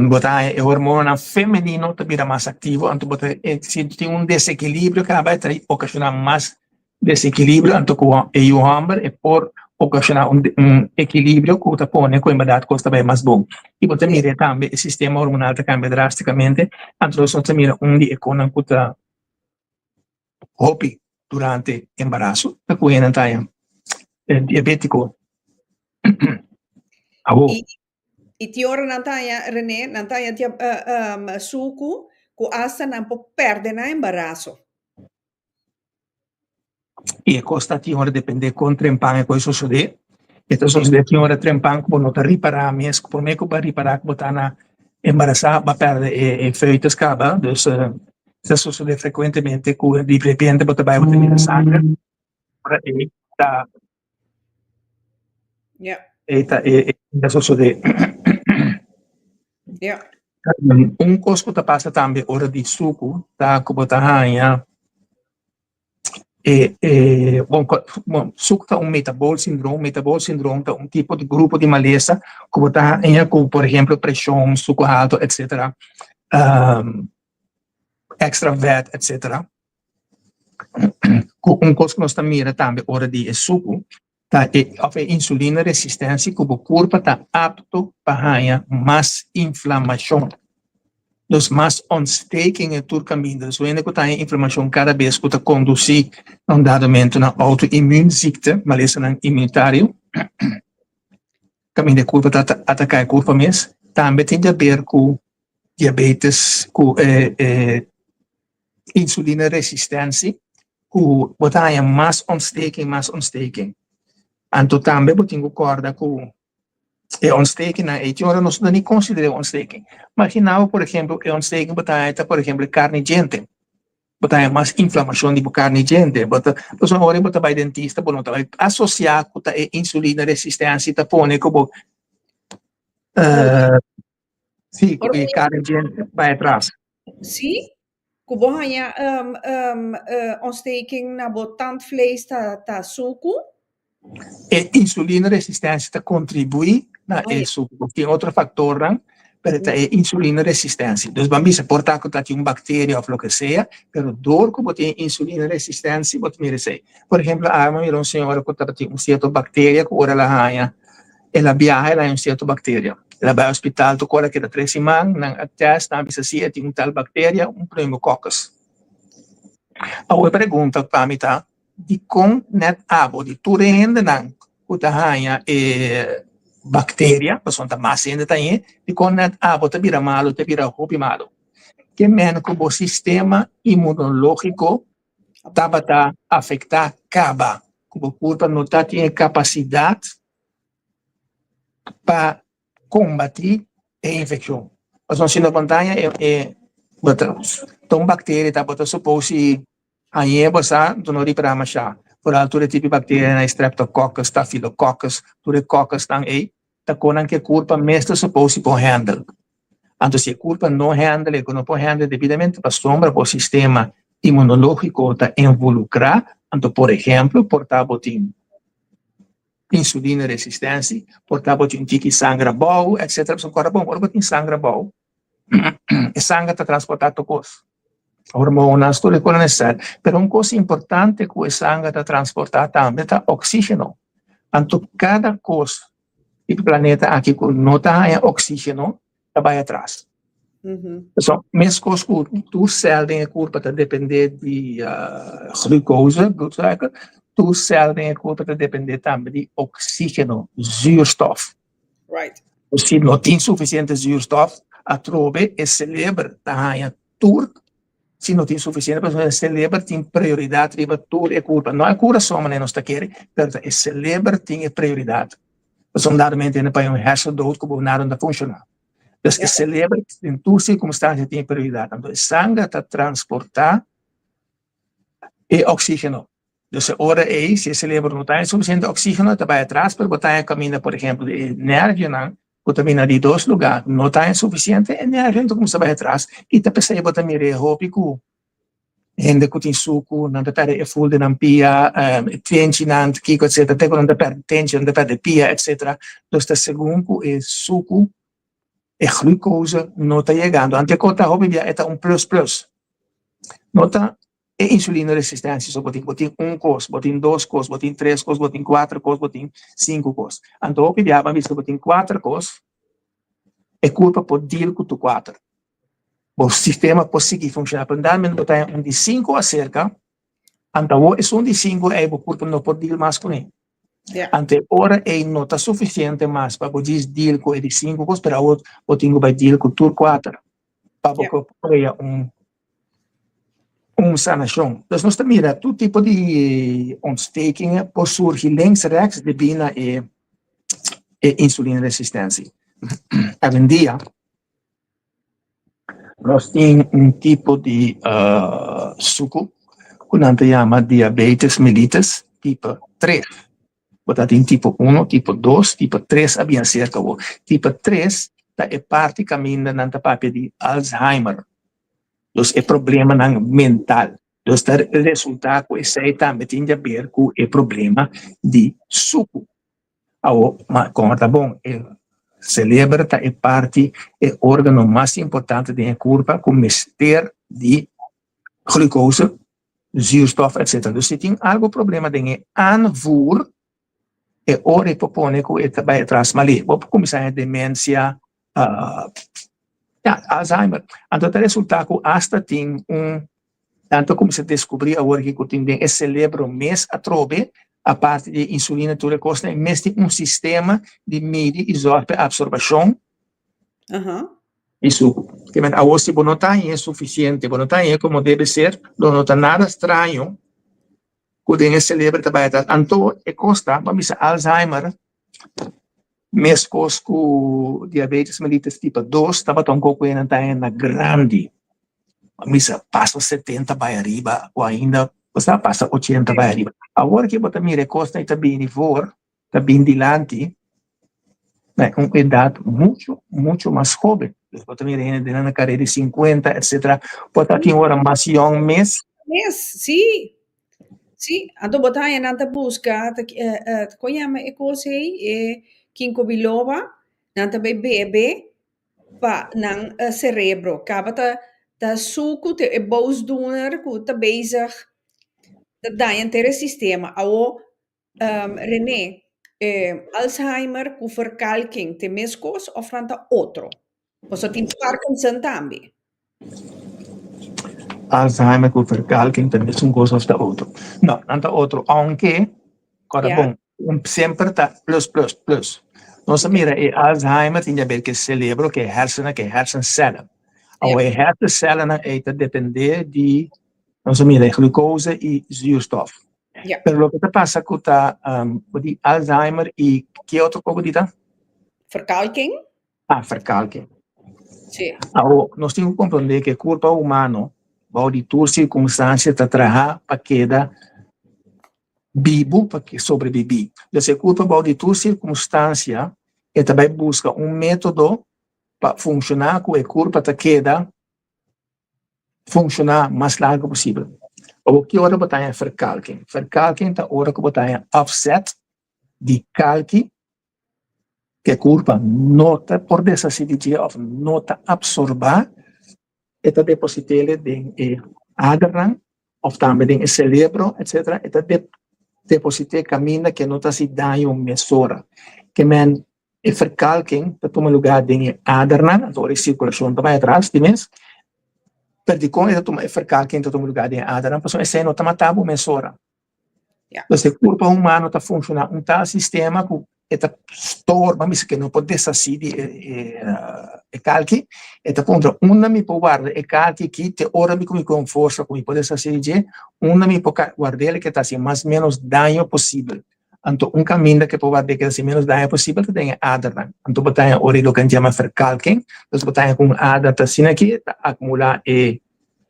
C: bo ta haña e hormonanan femenino ta bira mas activo anto bo ta si tin un desequilibrio caba e ta ocasiona mas desequilibrio anto cu e yu homber e por ocasiona un equilibrio cu ta pone cu en berdad cos ta bay mas bon y bo ta mira tambe e sistema hormonal ta cambia drasticamente anto nos ta mira un di e conan cu ta hopi durante embaraso ta ku hende ta diabétiko
B: awo. I tin ora nan ta haña, René, nan ta haña suku ku asta nan por pèrdè nan embaraso.
C: I e kos ta tin ora dependé kon trempan e kos sosodé. E ta sosodé tin ora trempan ku bo no ta ripará mes, ku promé ku bo a ripará ku bo ta na embarasá bo a pèrdè e foetus kaba. Dus ta sosodé frekuentemente ku di repente bo ta bai bo ta mira sanger, ora ei ta ei ta e ta sosodé. Un kos ku ta pasa tambe ora di suku ta ku bo ta haña E e bon bon suku ta un metabol sindroom metabol sindroom ta un tipo di grupo di malesa ku bo ta haña ku por ehemplo preshon suku haltu etcetera extra vet etcetera ku un kos ku nos ta mira tambe ora di e suku ta e of e insulina resistensia ku bo kurpa ta apto pa haña mas inflamashon. Dus mas ontsteking e tur kaminda. Dus hende ku ta haña inflamashon kada bes ku ta kondusí na un dado momento na auto-immuunziekte, malesanan inmunitario, kaminda e kurpa ta ataká e kurpa mes. Tambe tin di haber ku diabetes, ku e insulina resistensi ku bo ta haña mas ontsteking, mas ontsteking. Anto tambe bo tin ku kòrda ku e ontstekingnan ei tin ora nos no ta ni konsider'é ontsteking. Imagina bo por ehempel e ontsteking bo ta haña ta por ehempel e karni djente. Bo ta haña mas inflamashon di bo karni djente. Bo ta pasobra ora bo ta bai dentista bo no ta bai asosiá ku ta e insulina resistensia ta pone ku bo si ku e karni djente bai atras.
B: Sí, ku bo haña ontsteking na bo tandvlees ta ta suku.
C: E insulina resistencia ta kontribuí na e suku. Tin otro faktornan, pero ta e insulina resistencia. Dus ban bisa por ta ku ta tin un bakteria òf loke sea, pero dor ku bo tin e insulina resistencia bo ta mira esei. Por ehemplo, awe mi a mira un señora ku tabatin un sierto bakteria ku ora el a haña El a biaha, el a haña un sierto bakteria. El a bai hospital tokó, el a keda tres siman, nan a tèst, nan a bisa si e tin un tal bakteria, un pneumococcus. Awor e pregunta pa mi ta, dikon nèt abo di tur e hendenan ku ta haña e bakteria, pasobra ta mas hende ta hañ'é, dikon nèt abo ta bira malu, ta bira hopi malu? Ke men ku bo sistema inmunológiko tabata afektá kaba, ku bo kurpa no ta tin e kapasidat pa kombatí e infekshon. Pasobra si no kontaña e e bo ta ta un bakteria ta bo ta supos si hañ'é bo sa bo no ripará mashá. Foral tur e tipo di bakterianan streptococcus, staphylococcus, tur e coccusnan ei ta konan ku e kurpa mes ta supos si por handle. Anto si e kurpa no handle e ku no por handle debidamente pasobra bo sistema inmunológiko ta involukrá, anto por ehemplo por ta bo tin insulina resistensia, por ta bo tin un tiki sanger abou etcetera. Pasobra kòrda bon ora bo tin sanger abou e sanger ta transportá tur kos, hormonas, tur e kosnan nesesario. Pero un kos importante ku e sanger ta transportá tambe ta oksígeno. Anto kada kos di e planeta aki ku no ta haña oksígeno ta bai atras. So, meskos ku tur sèl den e kurpa ta dependé di glucose, bloedsuiker, tur sèl den e kurpa ta dependé tambe di oksígeno, zuurstof. Si no tin sufisiente zuurstof, atrobe e seleber ta haña tur. Si no tin sufisiente pasobra e seleber tin prioridat riba tur e kurpa. No e kurason manera nos ta kere, pero ta e seleber tin e prioridat. Pasobra dado momento hende paña un hersendood ku bo nada no ta funshoná. Dus e seleber den tur sirkunstansia tin e prioridat. Anto e sanger ta transportá e oksígeno. Dus e ora ei, si e celebro no ta haña sufisiente oxígeno, e ta bai atras, pero bo ta haña kaminda, por ehempel, e nervionan ku ta bini na di dos lugá no ta haña sufisiente, e nervionan ta kuminsá bai atras i ta p'esei bo ta mira e hopi ku hende ku tin suku, nan ta pèrdè e ful di nan pia, e tenchinan, kiko etcetera, te ku nan ta pèrdè tenchi, nan ta pèrdè pia, etcetera. Dus ta segun ku e suku, e glucose no ta yegando. Anto e kos ta hopi bia e ta un plus plus. No ta E insulina resistencia so bo tin, bo tin un cos, bo tin dos cos, bo tin tres cos, bo tin cuater cos, bo tin cinco cos. Anto hopi biaha bo a bisa bo tin cuater cos, e curpa por deal cu tur cuater. Bo sistema por sigui funciona, pero dado bo ta haña un di cinco acerca, anto awor esun di cinco ey bo curpa no por deal mas cune. Anto e ora ey no ta suficiente mas pa bo djis deal cu e di cinco cos, pero awor bo tin cu bay deal cu tur cuater pa bo por crea un un sanashon. Dus nos ta mira tur tipo di ontstekingen por surgi links rechts debí na e e insulina resistensia. Awendia nos tin un tipo di suku ku nan ta yama diabetes mellitus tipo tres. Bo ta tin tipo uno, tipo dos, tipo tres a bien serka bo. Tipo tres ta e parti kaminda nan ta papia di Alzheimer. Dus e problemanan mental. Dus ta resulta ku esei tambe tin di haber ku e problema di suku. Awo, ma kon ta bon, e seleber ta e parti, e organo mas importante den e kurpa ku mester di glucose, zuurstof, etcetera. Dus si tin algu problema den e aanvoer, e ora e por pone ku e ta bai atras malí. Bo por kuminsá haña demensia, ya, Alzheimer. Anto ta resultá ku asta tin un, nan ta kuminsá deskubrí awor aki ku tin den e selebro mes atrobe, aparte di e insulina tur e kosnan, e mes tin un sistema di midi i zòrg pa e apsorbashon di suku. Ke men awor si bo no ta hañ'é sufisiente, bo no ta hañ'é komo debe ser, lo no ta nada straño ku den e selebre ta bai atras. Anto e kos ta, bo a bisa Alzheimer meskos ku diabetes mellitus tipo dos tabata un koko nan ta haña na grandi. Bo a bisa pasa setenta bai ariba o ainda bo sa pasa ochenta bai ariba. Awor ke bo ta mira e kosnan ta bini for, ta bin dilanti na un edat mucho, mucho mas hoben. Dus bo ta mira hende den nan karera di sinkuenta etcetera, por ta tin ora mas yòn mes.
B: Mes, sí. Sí, anto bo ta haña nan ta buska, ta kon yama e kos ei? E kinko biloba, nan ta bai bebe pa nan serebro. Kaba ta ta suku te e boosdoener ku ta bezig ta daña henter e sistema. Awo René, Alzheimer ku verkalking te meskos òf nan ta otro? Pasobra tin Parkinson tambe.
C: Alzheimer ku verkalking ta mesun kos òf ta otro? No, nan ta otro, ounke kòrda bon, semper ta plus plus plus. Nos a mira e Alzheimer tin di haber ku e selebro, ku e hersenen, ku e hersencellen. Awor e hersencellen ei ta depende di, nos a mira e glucose i zuurstof. Pero loke ta pasa ku ta ku di Alzheimer i ke otro koko di ta?
B: Verkalking.
C: Ah, verkalking.
B: Sí.
C: Awor, nos tin ku komprondé ku e kurpa humano bou di tur sirkunstansia ta traha pa keda bibu, pa sobrebibí. Dus e kurpa bou di tur sirkunstansia e ta bai buska un método pa funshoná ku e kurpa ta keda funshoná mas largu posibel. Awor ki ora bo ta haña verkalking? Verkalking ta ora ku bo ta haña afzet di kalki ku e kurpa no ta por deshasí di dje òf no ta apsorbá, e ta deposit'é den e adernan òf tambe den e selebro etsetera, e ta deposit'é kaminda ku e no ta hasi daño mesora. Ke men E verkalking ta tuma lugá den e adernan, anto ora e sirkulashon ta bai atras di mes. Pero dikon e ta tuma e verkalking ta tuma lugá den e adernan? Pasobra esei no ta mata bo mesora. Pues e kurpa humano ta funshoná un tal sistema ku e ta store, ban bisa ku e no por deshasí di e. e kalki, e ta puntra unda mi por warda e kalki aki te ora mi ku mi kon forsa ku mi por deshasí di dje, unda mi por ward'el ke ta hasi mas ménos daño posibel. Anto un kaminda ke por ward'é ke ta hasi ménos daño posibel ta den e adernan. Anto bo ta haña ora loke nan yama verkalking, dus bo ta haña ku un ader ta asina aki ta akumulá e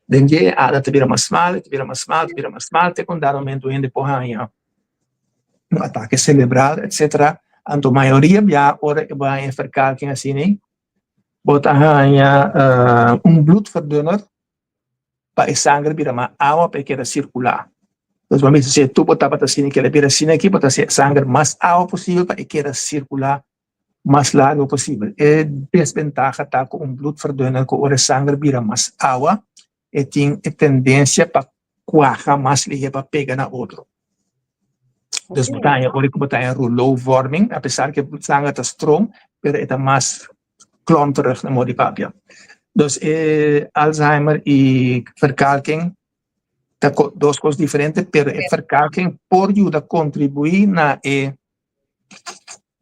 C: den dje, e ader ta bira mas smal, e ta bira mas smal, e ta bira mas smal te ku un dado momento hende por haña un atake celebral etcetera. Anto mayoria bia ora e bo haña e verkalking asina bo ta haña un bloedverdunner pa e sangre bira mas awa pa e keda sirkulá. Entonces bo a bisa si e tubo tabata asina keda bira asina aki bo ta hasi e sangre mas awa posibel pa e keda sirkulá mas largo posibel. E desbentaha ta ku un bloedverdunner ku ora e sangre bira mas awa e tin e tendensia pa kuaha mas lihé pa pega na otro. Dus bo ta haña ora ku bo ta haña rouleauvorming, apesar ku e sanger ta stroom, pero e ta mas klonterig na modo di papia. Dus e Alzheimer i verkalking ta dos kos diferente, pero e verkalking por yuda kontribuí na e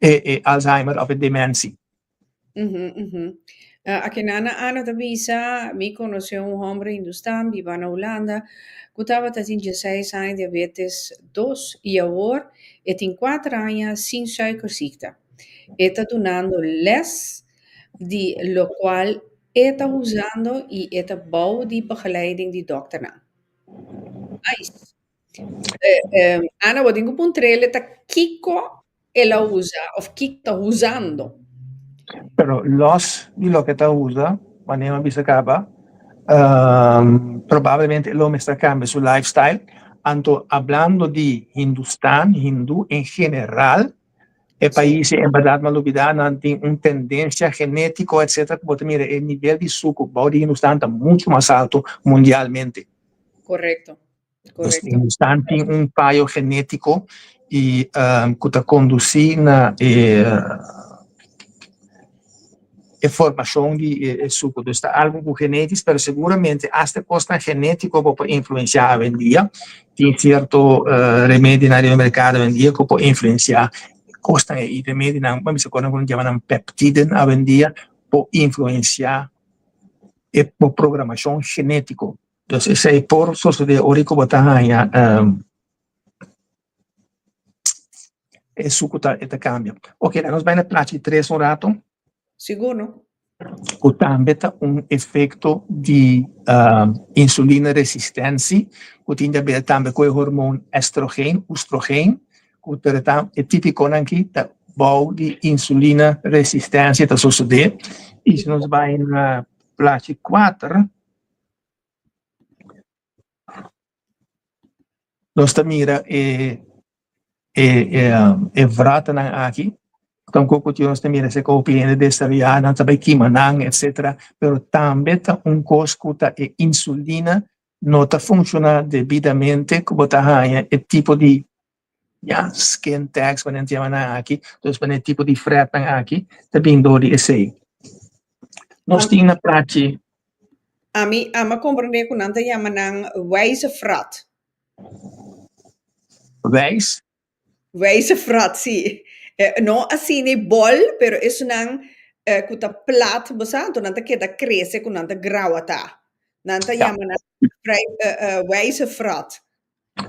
C: e Alzheimer of e dementie.
B: Akinana Ana ta bisa, Mi konosé un hòmber hindustan biba na Hulanda ku tabata tin dieseis aña diabetes dos i awor e tin kuater aña sin suikerziekte. E ta dunando lès di lokual e ta usando i e ta bou di begeleiding di dòkternan. Ais. Ana, bo tin ku puntr'el ta kiko el a usa of kiko ta usando.
C: Pero los di loke ta usa, manera mi a bisa kaba, probablemente e lo mester kambia su lifestyle. Anto hablando di Hindustan, Hindu en general, e pais en berdad mi a lubida nan tin un tendencia genetico etcetera ku bo ta mira e nivel di suku bou di Hindustan ta mucho mas alto mundialmente.
B: Correcto.
C: Dus Hindustan tin un fayo genétiko i ku ta kondusí na e e formashon di e suku. Dus ta algu ku genétis, pero seguramente asta e kosnan genétiko bo por influensiá awendia. Tin sierto remedinan riba e merkado awendia ku por influensiá kosnan ei. Remedinan, bo a bisa ku nan yama nan peptiden awendia, por influensiá e bo programashon genétiko. Dus esei por sosodé ora ku bo ta haña e suku ta e ta kambia. Oke, laga nos bai na plachi tres un rato.
B: Sigur no.
C: Ku tambe ta un efekto di insulina resistensi ku tin di aber tambe ku e hormon estrogen, oestrogen, ku ta e tipikonan aki ta bou di insulina resistensia ta sosodé. I si nos bai na plachi kuater. Nos ta mira e e e vratanan aki, tampoco cu nos ta mira esaki hopi hende desaroya, nan ta bay kima nan etcetera, pero tambe ta un cos cu ta e insulina no ta funciona debidamente cu bo ta haya e tipo di ya skin tags manera nan ta yama nan aki, dus manera e tipo di fretnan aki ta bin door di esey. Nos tin na plachi.
B: Ami a comprende cu nan ta yama nan wijze frat.
C: Wijs?
B: Wijze frat, si. No asina e bol, pero esunnan cu ta plat, bo sa, anto nan ta keda crece cu nan ta grawata. Nan ta yama nan wijze frat.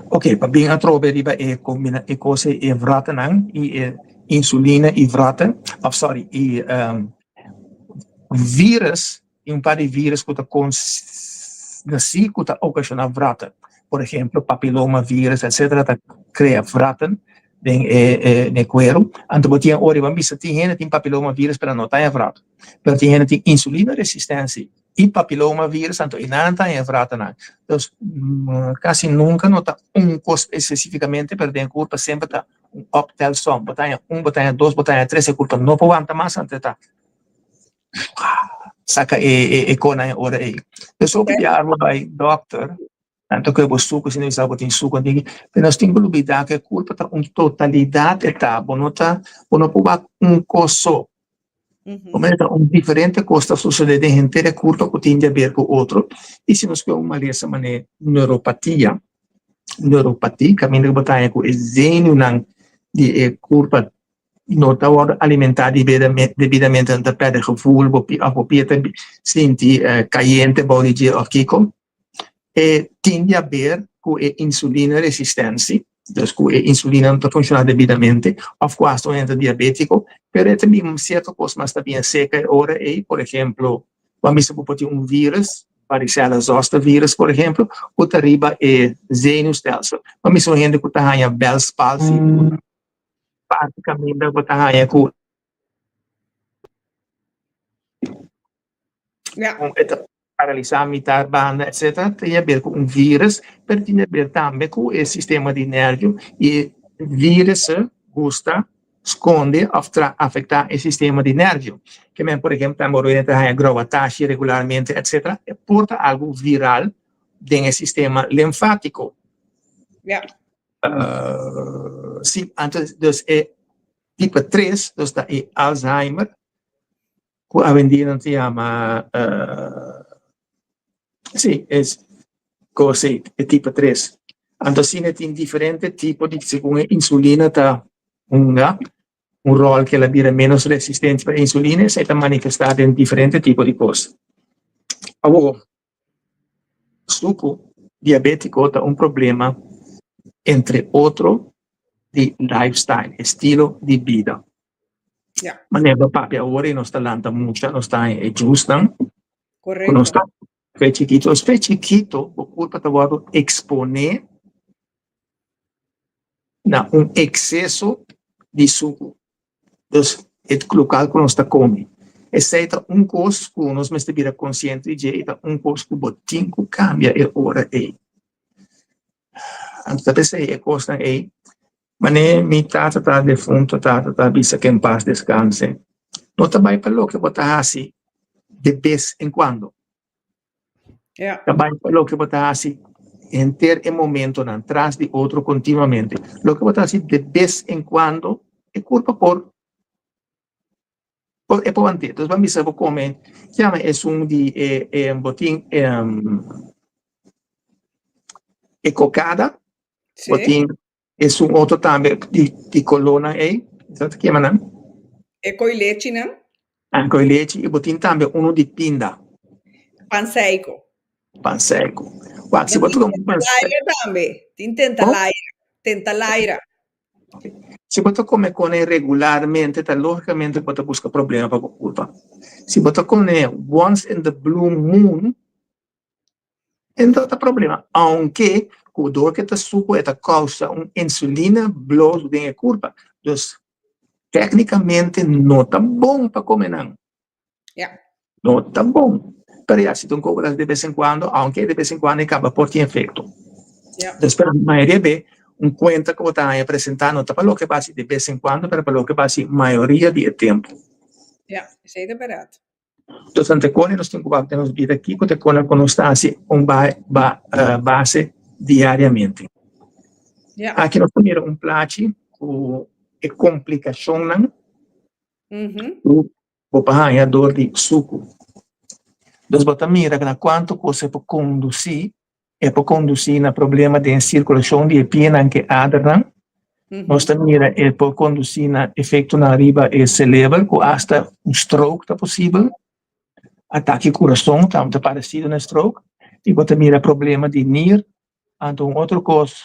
C: Ok, pa bin atrobe riba e combina e cos e wratnan y e insulina y wratten, of sorry, y virus, y un par di virus cu ta conoci cu ta ocasiona wratten. Por ejemplo, papiloma virus, etcetera, ta crea wratten den e den e cuero. Anto bo tin ora bo bisa tin hende tin papiloma virus pero no ta e wrat. Pero tin hende tin insulina resistencia y papiloma virus anto e nan ta e wratnan. Dus casi nunca no ta un cos especificamente pero den e curpa semper ta un optelsom. Bo ta haña un, bo ta haña dos, bo ta haña tres e curpa no por wanta mas anto e ta saca e conan e ora ey. Dus hopi bia bo bay dokter Tanto ku e bo suku, si no bisa bo tin suku, pero nos tin ku lubida ku e kulpa ta un totalidat e ta, bo no ta, bo no por wak un kos so. Bo mester ta un diferente kos ta sosode den henter e kulpa ku tin di aber ku otro. I si nos kohe un malesa manera neuropatia, neuropati, kaminda ku bo ta haña ku e zenuwnan di e kulpa. no ta wòrdu alimentá debidamente, nan ta pèrdè gevoel, bo pia òf bo pia ta sinti kayente bou di dje òf kiko. E tin di haber ku e insulina resistensi, dus ku e insulina no ta funshoná debidamente òf ku asta un hende ta diabétiko, pero e ta bin sierto kos mas ta bien seka e ora ei, por ehemplo, bo a mester ku por tin un vírus, varicela zoster vírus por ehemplo, ku ta riba e zenuwstelsel. Bo a mester un hende ku ta haña Bell's palsy, parti kaminda bo ta haña ku e ta paralisá mitar banda etcetera tin haber ku un vírus pero tin haber tambe ku e sistema di nervio i e vírus gusta skonde òf tra afektá e sistema di nervio ke men por ehempel tambe ora ta haña growatashi regularmente etcetera e por ta algu viral den e sistema linfátiko. Si, anto dus e tipo tres, dus ta e Alzheimer, ku awendia nan ta yama, si, es kos ei, e tipo tres. Anto asina e tin diferente tipo di segun e insulina ta hunga un ròl ku el a bira ménos resistente pa e insulina, esei ta manifestá den diferente tipo di kos. Awor. Suku diabétiko ta un problema entre otro di lifestyle, estilo di bida. Manera bo papia awor i nos ta lanta mucha, nos ta haña e jusnan ku nos ta fe chikito. Nos fe chikito bo kurpa ta wòrdu eksponé na un ekseso di suku. Dus e lokal ku nos ta kome. Esei ta un kos ku nos mester bira konsiente di dje i ta un kos ku bo tin ku kambia e ora ei. Anto ta p'esei e kosnan ei, manera mi tata ta defunto tata ta bisa ke en pas deskanse, no ta bai pa loke bo ta hasi de bes en kuando. Ta bai pa loke bo ta hasi henter e momentonan tras di otro kontinuamente. Loke bo ta hasi de bes en kuando e kurpa por e por want'é. Entonces bo a bisa bo kome kiama esun di e e bo tin e kokada, bo tin esun otro tambe di di kolónan ei, sa ta kiama nan?
B: E koi lechinan.
C: Ah, koi lechi i bo tin tambe unu di pinda.
B: Pan seiko.
C: Pan seiko. Wak, si bo ta kome pan seiko.
B: Tin tambe. Tin tentalaira. Tentalaira.
C: Si bo ta kome kone regularmente, ta logicamente bo ta buska problema pa bo kurpa. Si bo ta kome once in the blue moon, E no ta problema, aunke ku dor ke ta suku e ta kousa un insulina blos den e kurpa. Dus teknikamente no ta bon pa kome nan. No ta bon. Pero ya, si ta un kobra de bes en kuando, aunke de bes en kuando e kaba por tin efekto. Dus pero mayoria be un kuenta ku bo ta haña presentá no ta pa loke bo hasi de bes en kuando, pero pa loke bo hasi mayoria di e tempu.
B: Ya, esei ta bèrdat.
C: Entonces ante kone nos tin ku wak den nos bida kiko ta e kone ku nos ta hasi un base diariamente. Aki nos ta mira un plachi ku e komplikashonnan ku bo por haña dor di suku. Entonces bo ta mira na kuantu kos e por kondusí E por kondusí na problema den sirkulashon di e pianan ku e adernan. Nos ta mira e por kondusí na efektonan riba e seleber ku asta un stroke ta posibel, atake kurason tambe ta paresido na stroke i bo ta mira problema di nir. Anto un otro kos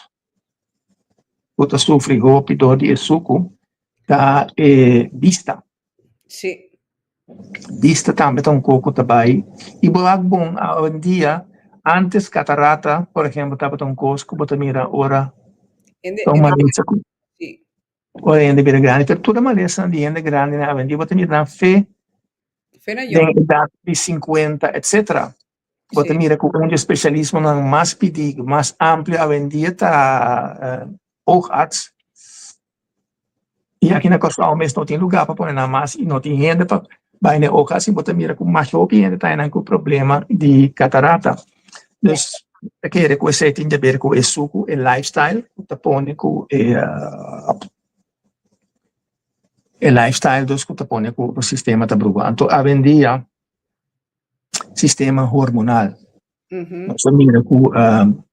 C: ku ta sufri hopi dor di e suku ta e bista.
B: Sí.
C: Bista tambe ta un kos ku ta bai i bo wak bon awendia antes katarata por ehempel tabata un kos ku bo ta mira ora ta un malesa ku ora hende bira grandi pero tur e malesanan di hende grandi nan awendia bo ta mira nan fe den edat di sinkuenta etsetera bo ta mira ku un di e spesialismonan mas pidi mas amplio awendia ta oogarts. I aki na Kòrsou mes no tin lugá pa pone nan mas i no tin hende pa bai na e oka si bo ta mira ku masha hopi hende ta nan ku problema di katarata. Dus ta kere ku esei tin di aber ku e suku, e lifestyle ku ta pone ku e e lifestyle dus ku ta pone ku bo sistema ta bruha. Anto awendia sistema hormonal. Nos a mira ku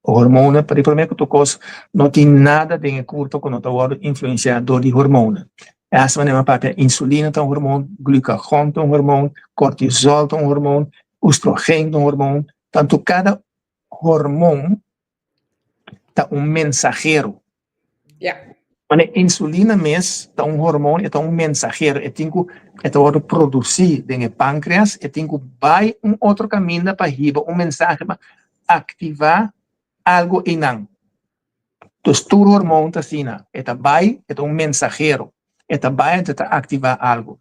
C: hormonen, pa di promé ku tur kos, no tin nada den e kurpo ku no ta wòrdu influensiá dor di hormonen. E hasta manera mi a papia, insulina ta un hormoon, glucagon ta un hormoon, cortisol ta un hormoon, oestrogen ta un hormoon. Tanto kada hormoon ta un mensahero.
B: Ja.
C: Wanneer insulina mes ta un hormoon, e ta un mensahero, e tin ku e ta wòrdu produsí den e pánkreas, e tin ku bai un otro kaminda pa hiba un mensahe pa aktivá algu einan. Dus tur hormoon ta asina, e ta bai, e ta un mensahero, e ta bai anto e ta aktivá algu.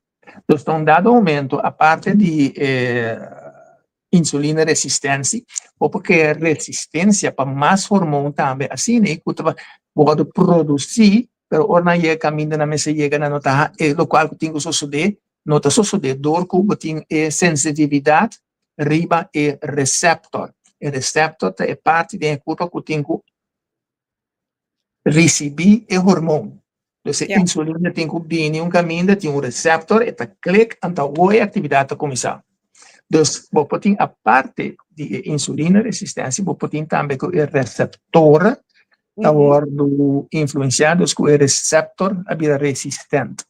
C: Dus na un dado momento, aparte di e insulina resistentie, bo por krea resistencia pa mas hormoon tambe asina y cu ta wordo produci, pero ora nan yega caminda nan mester yega nan no ta e locual cu tin cu sosode no ta sosode door cu bo tin e sensitividad riba e receptor. E receptor ta e parti den e curpa cu tin cu ricibi e hormoon. Dus e insulina tin cu bini un caminda, tin un receptor, e ta click, anto awor e actividad ta cuminsa. Dus bo por tin aparte di e insulina resistencia, bo por tin tambe cu e receptor ta wordo influencia, dus cu e receptor a bira resistent.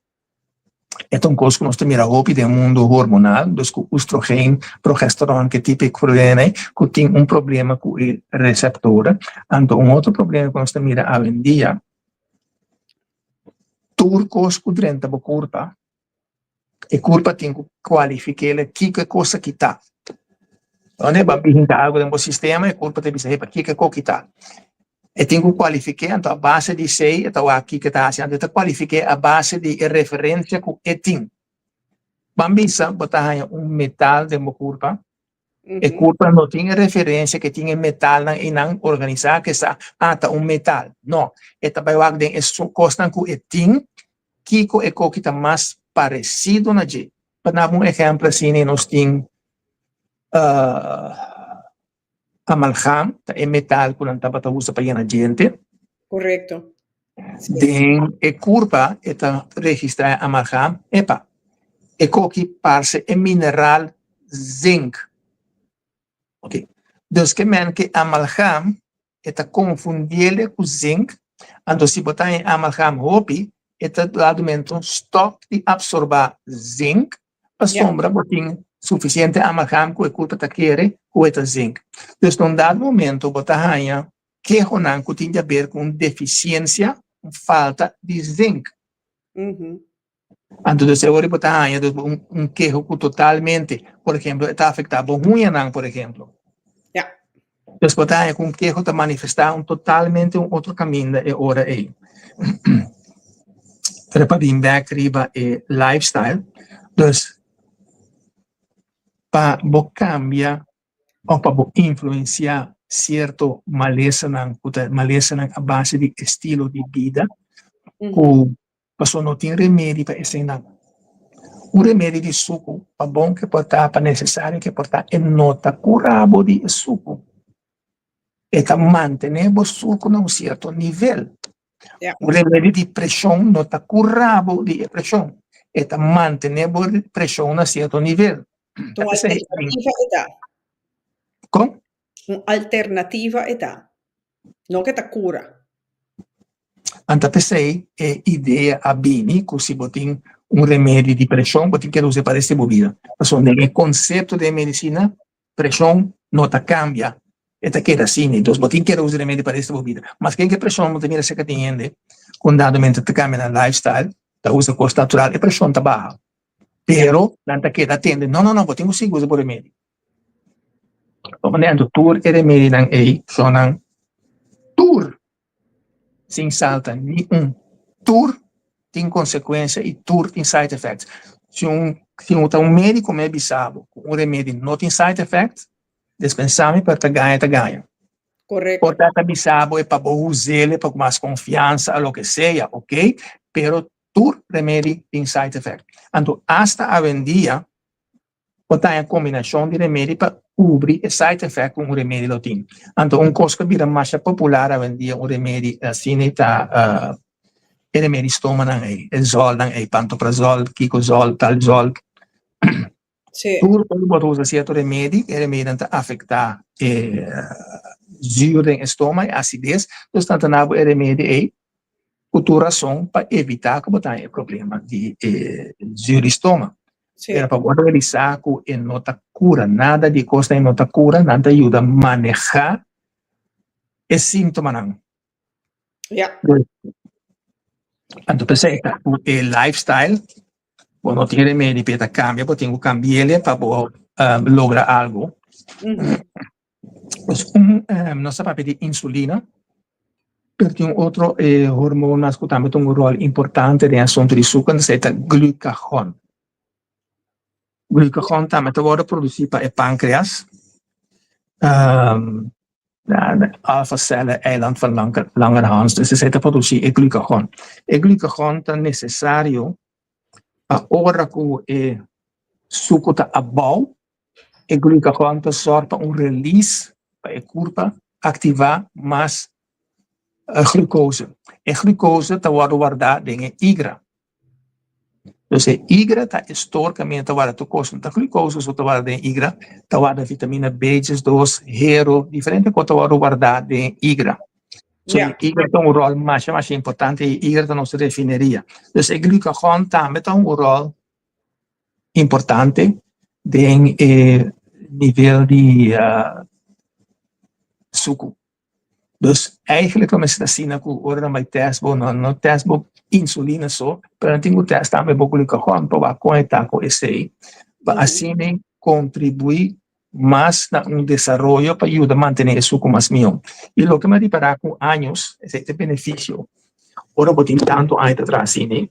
C: E ta un kos ku nos ta mira hopi den mundu hormonal, dus ku oestrogen, progesteron, ke tipo e problema ei, ku tin un problema ku e reseptor. Anto un otro problema ku nos ta mira awendia, tur kos ku drenta bo kurpa, e kurpa tin ku kualifik'el kiko e kos aki ta. Unda bo a bihinta algu den bo sistema, e kurpa ta bisa, hey, pa kiko e koki ta? E tin ku kualifik'é, anto a base di esei e ta wak kiko e ta hasi. Anto e ta kualifik'é a base di e referensia ku e tin. Ban bisa bo ta haña un metal den bo kurpa, e kurpa no tin e referensia ku e tin e metalnan einan organisá ku e sa, ah, ta un metal. No, e ta bai wak den e kosnan ku e tin, kiko e koki ta mas paresido na dje. Pa daba un ehèmpel asina nos tin amalgam, ta e metal ku nan tabata usa pa yena djente.
B: Korekto.
C: Den e kurpa e ta registrá e amalgam, epa, e koki parse e mineral zink. Oke, dus ke men ke amalgam e ta konfundiele ku zink, anto si bo ta haña amalgam hopi, e ta dado momento stòp di apsorbá zink, pasobra bo tin sufisiente amalgam ku e kurpa ta kere ku e ta zink. Dus na un dado momento bo ta haña kehonan ku tin di aber ku un defisiensia, un falta di zink. Anto dus e ora bo ta haña dus un keho ku totalmente, por ehemplo, e ta afektá bo huñanan, por ehemplo.
B: Ja.
C: Dus bo ta haña ku un keho ta manifestá un totalmente un otro kaminda e ora ei. Pero pa bin bèk riba e lifestyle, dus pa bo kambia òf pa bo influensiá sierto malesanan ku ta malesanan a base di estilo di bida ku Pasobra no tin remedi pa eseinan. Un remedi di suku, pa bon ke por ta, pa nesesario ke por ta, e no ta kura bo di e suku. E ta mantené bo suku na un sierto nivel. Un remedi di preshon no ta kura bo di e preshon. E ta mantené bo preshon na sierto nivel.
B: Un alternativa e ta.
C: Kon?
B: Un alternativa e ta. No ke ta kura.
C: Anta p'esei e idea a bini ku si bo tin un remedi di preshon bo tin keda usa pa rest di bo bida. Pasobra den e konsepto den medisina preshon no ta kambia, e ta keda asina. Entonces bo tin keda usa remedi pa rest di bo bida. Mas ken ke preshon bo ta mira serka tin hende ku un dado momento ta kambia nan lifestyle, ta usa kos natural, e preshon ta baha. Pero nan ta keda tende, no no no bo tin ku sigui usa bo remedi. Anto tur e remedinan ei shonnan tur sin salta ni un. Tur tin konsekuensia i tur tin side effects. Si un si un ta un mediko mi a bisa bo ku un remedi no tin side effect, despensa mi pero ta gaña ta gaña.
B: Korekto.
C: Por ta ta bisa bo e pa bo us'el pa ku mas konfiansa a loke sea, ok, pero tur remedi tin side effect. Anto asta awendia Bo ta haña kombinashon di remedi pa kubri e side effect ku un remedi lo tin. Anto un kos ku a bira masha popular awendia un remedi asina ta e remedi stomanan ei, e zòlnan ei, pantoprazòl, kikozòl, talzòl. Tur ora bo ta usa sierto remedi, e remedinan ta afektá e zuur den e stoma, e asides, dus nan ta na bo e remedi ei. Ku tur rason pa evitá ku bo ta haña e problema di e zuur di stoma. Pero pa bo realisá ku e no ta kura nada di e kosnan, e no ta kura, nan ta yuda manehá e síntomanan. Anto p'esei ta ku e lifestyle bo no tin remedi p'e ta kambia, bo tin ku kambi'el pa bo logra algu. Pues un nos ta papia di insulina, pero tin un otro hormoon mas ku tambe ta un ròl importante den asuntu di suka, esei ta glucagon. Glucagon tambe ta wòrdu produsí pa e pankreas, alfa sèle eiland van Langerhans, dus esei ta produsí e glucagon. E glucagon ta nesesario pa ora ku e suku ta abou, E glucagon ta sòrg pa un release pa e kurpa aktivá mas glucose. E glucose ta wòrdu wardá den e igra. Dus e igra ta e store kaminda ta warda tur kos. No ta glucose so ta warda den e igra, ta warda vitamina B diesdos, hero, diferente kos ta wòrdu wardá den e igra. So e igra ta un ròl masha masha importante, e igra ta nos refineria. Dus e glucagon tambe ta un ròl importante den e nivel di suku. Dus eigenlijk lo mester asina ku ora nan bai test bo, nan no test bo insulina so, pero nan tin ku test tambe bo glucagon pa wak kon e ta ku esei, pa asina kontribuí mas na un desaroyo pa yuda mantené e suku mas mihó. I loke mi a ripará ku años, esei ta e benefisio ora bo tin tantu aña ta traha asina.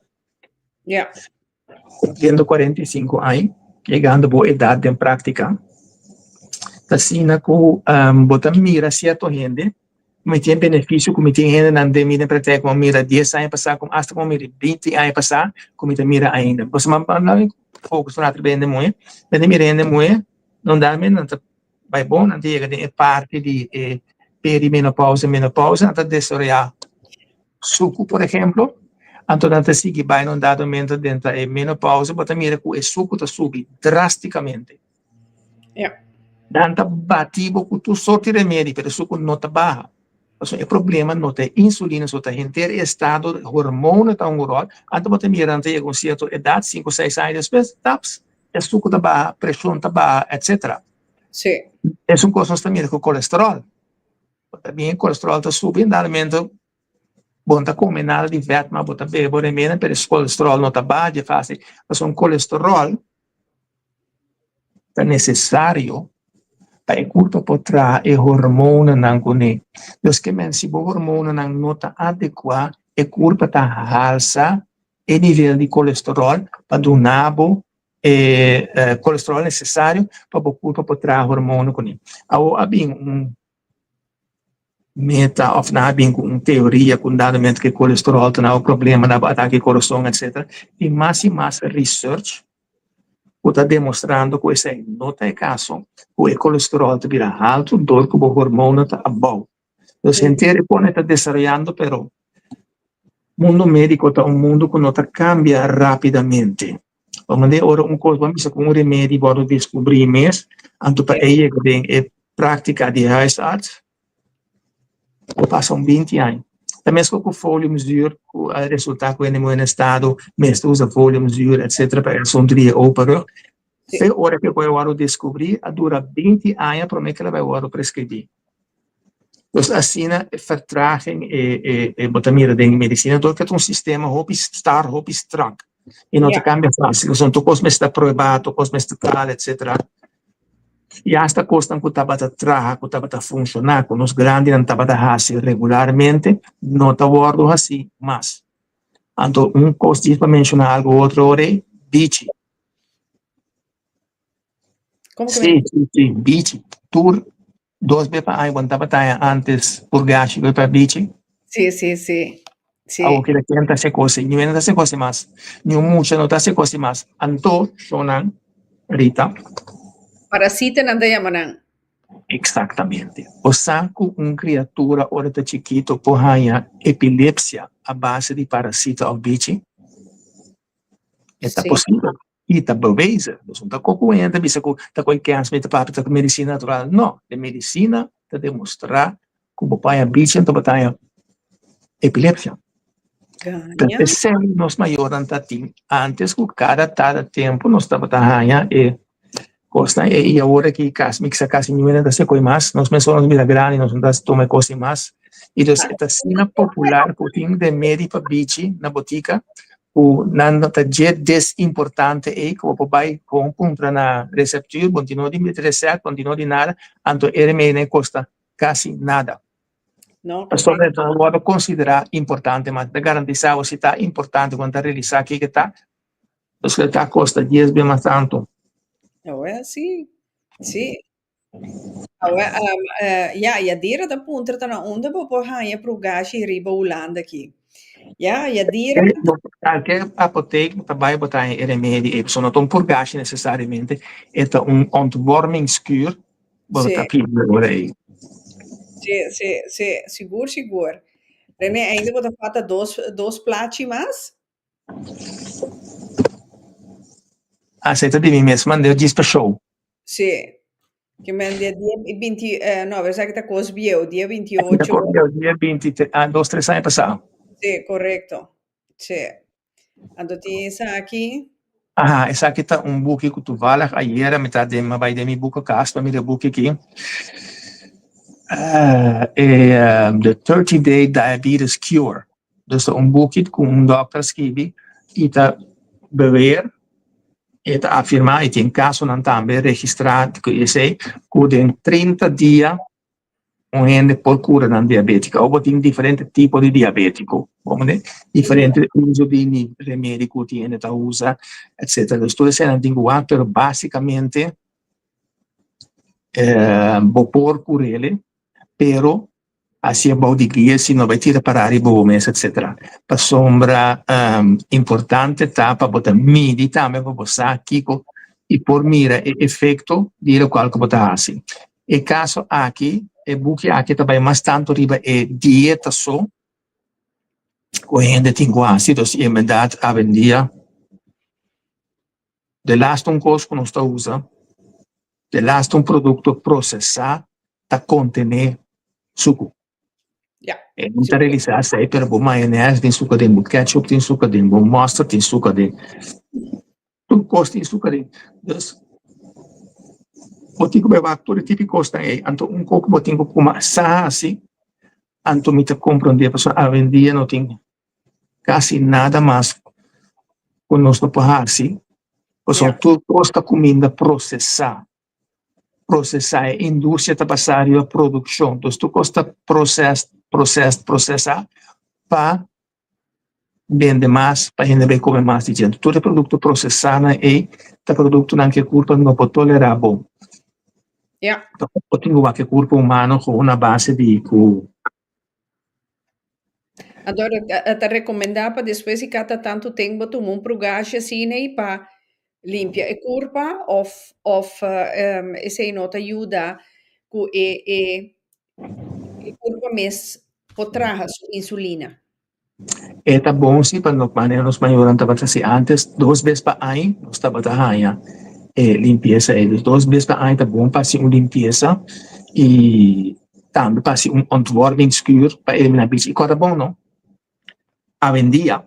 C: Cumpliendo 45 aña, yegando bo edad den práctica, ta asina cu bo ta mira cierto hende, mi tin beneficio cu mi tin hendenan den mi den praktijk cu mi a mira dies aña pasá, cu hasta cu mi a mira binti aña pasá, cu mi ta mira ainda. Pasobra mi focus un rato riba hende muhé, mi ta mira hende muhé, nan nan ta bai bon, nan ta yega den e parti di e perimenopausa, menopausa, nan ta desaroyá suku, por ehemplo, anto nan ta sigui bai na un dado momento den ta e menopausa, bo ta mira ku e suku ta subi drástikamente. Nan ta bati bo ku tur sorti remedi, pero e suku no ta baha. Pasobra e problema no ta e insulina so, ta henter e estado, hormona ta hunga un ròl, anto bo ta mira nan ta yega un sierto edat, sinku, seis aña despues, taps, e suku ta baha, preshon ta baha, etcetera. Esun kos nos ta mira ku kolesteròl. Bo ta bin e kolesteròl ta subi, en dado momento bo no ta kome nada di vèt, ma bo ta bebe bo remedi, pero e kolesteròl no ta baha dje fásil. Pasobra un kolesteròl ta nesesario pa e kurpa por traha e hormonanan kuné. Dus ke men si bo hormonanan no ta adekuá, e kurpa ta halsa e nivel di kolesteròl pa duna bo e kolesteròl nesesario pa bo kurpa por traha hormona kuné. Awor a bin un meta òf nan a bin ku un teoria ku un dado momento ku e kolesteròl ta na bo problema, na bo atake di kurason etsetera. Tin mas i mas research ku ta demostrando ku esei no ta e kaso, ku e kolesteròl ta bira haltu dor ku bo hormona ta abou. Dus henter e pone ta desaroyando pero mundo médiko ta un mundo ku no ta kambia rápidamente. Pa manera ora un kos bo a bisa ku un remedi wòrdu deskubrí mes, anto pa e yega den e práktika di huisarts por pasa un binti aña. Ta meskos ku foliumzuur ku a resultá ku hende muhé na estado mester usa foliumzuur etcetera pa e asuntu di e open rug. Te ora ku e por a wòrdu deskubrí a dura binti aña promé ku el a bai wòrdu preskribí. Dus asina e vertraging e e bo ta mira den medisina dor ku ta un sistema hopi star, hopi strak i no ta kambia fásil. Pasobra tur kos mester ta pruebá, tur kos mester tal etcetera. I asta kosnan ku tabata traha, ku tabata funshoná, ku nos grandinan tabata hasi regularmente no ta wòrdu hasí mas. Anto un kos djis pa menshoná algu otro ora ei, bichi. Sí, sí, sí, bichi. Tur dos be pa aña, bo no tabata haña antes purgashi be pa bichi?
B: Sí, sí, sí. Sí.
C: Awor keda ken ta hasi kos ei? Niun hende ta hasi kos ei mas. Niun mucha no ta hasi kos ei mas. Anto, shownan, Rita.
B: Parasitanan ta yama nan.
C: Exactamente. Bo sa cu un criatura ora ta chikito por haña epilepsia a base di parasita of bichi? E ta posibel i ta bewezen. Dus no ta koku un hende ta bisa ku ta koe kèns mi ta papia ta ku medisina natural. No, e medisina ta demostrá ku bo paña bichi anto bo ta haña epilepsia. Ta
B: Gaña.
C: p'esei nos mayornan ta tin antes ku kada tada tempu nos tabata haña e kosnan ei i awor aki kasi mi kisa kasi niun hende ta hasi koi mas, nos mes ora nos bira grandi nos no ta tuma e kos ei mas i dus e ta asina popular ku tin remedi pa bichi na botika ku nan no ta dje desimportante ei ku bo por bai kon kumpra na receptuur bo no tin no di mete resèpt bo no tin no di nada anto e remedinan ei kosta kasi nada.
B: No,
C: Pasobra
B: correcto.
C: e ta wòrdu konsiderá importante, ma ta garantisá bo si ta importante ku nan ta realisá kiko ta, pasobra e ta kosta dies be mas tantu.
B: Awel, sí, sí. Awel, um, eh, ja, Yadira ta puntra ta na unda bo por haña prugashi riba Hulanda aki. Ja, Yadira.
C: Kalke apotek bo ta bai bo ta haña e remedi ei, pasobra no ta un purgashi nesesariamente, e ta un ontwormingskuur Bo ta pidi ora ei.
B: Sí, sí, sí, sigur, sigur. René, ainda bo ta falta dos, dos plachi mas?
C: Ah, esei ta di mi mes, mand'é djis pa show.
B: Sí. Ke men dia dia binti, eh, no, esaki ta kos bieu, dia binti
C: Ta
B: ocho.
C: kos bieu, dia binti, ah, dos, tres aña pasá.
B: Sí, korekto. Sí. Anto tin esaki.
C: Aha, esaki ta un buki ku toevallig ayera mi ta den, mi a bai den mi boekenkast pa mira e buki aki. E The 30 Day Diabetes Cure. Dus ta un buki ku un dòkter a skibi i ta beweer, e ta afirmá i tin kasonan tambe registrá ku esei, ku den 30 dia un hende por cura nan diabetico. Awor bo tin diferente tipo di diabetico, bo mende? Diferente uso di remedi cu tin hende ta usa, etcetera. Dus tur esei nan tin cu wak, pero basicamente bo por curele, pero haci abou di guia si no bay tira para riba bo mes, etcetera. Pasobra importante ta pa bo ta midi tambe pa bo sa kico y por mira e efecto di locual cu bo ta haci. E kaso aki, e buki aki ta bai mas tantu riba e dieta so ku hende tin ku hasi. Dus en bèrdat awendia de laatste un kos ku nos ta usa, de laatste un produkto prosesá ta kontené suku. E no ta realisá esei, pero bo mayones tin suku aden, bo ketchup tin suku aden, bo mustard tin suku aden. Tur kos tin suka den. Dus, bo tin ku bai wak tur e tipo di kosnan ei. Anto un kos ku bo tin ku kuma sa hasi, anto mi ta komprondé pasobra awendia no tin kasi nada mas ku nos no por hasi, pasobra tur kos ta kuminda prosesá. Prosesá, e industria ta basá riba produkshon. Dus tur kos ta proses, proses, prosesá pa bende mas pa hende bay come mas di djente. Tur e producto procesa nan ey ta productonan cu e curpa no por tolera bon. Bo tin cu wak e curpa humano gewoon a base di cu.
B: Anto ta recomenda pa despues di cada tanto tempo bo tuma un prugashi asina ey pa limpia e curpa of of esey no ta yuda cu e e E kurpa mes por traha su insulina.
C: E ta bon si pa no manera nos mayornan tabata hasi antes, dos bes pa aña nos tabata haña e limpiesa ei. Dus dos bes pa aña ta bon pa hasi un limpiesa i tambe pa hasi un ontwormingskuur pa eliminá bichi. I kòrda bon no, awendia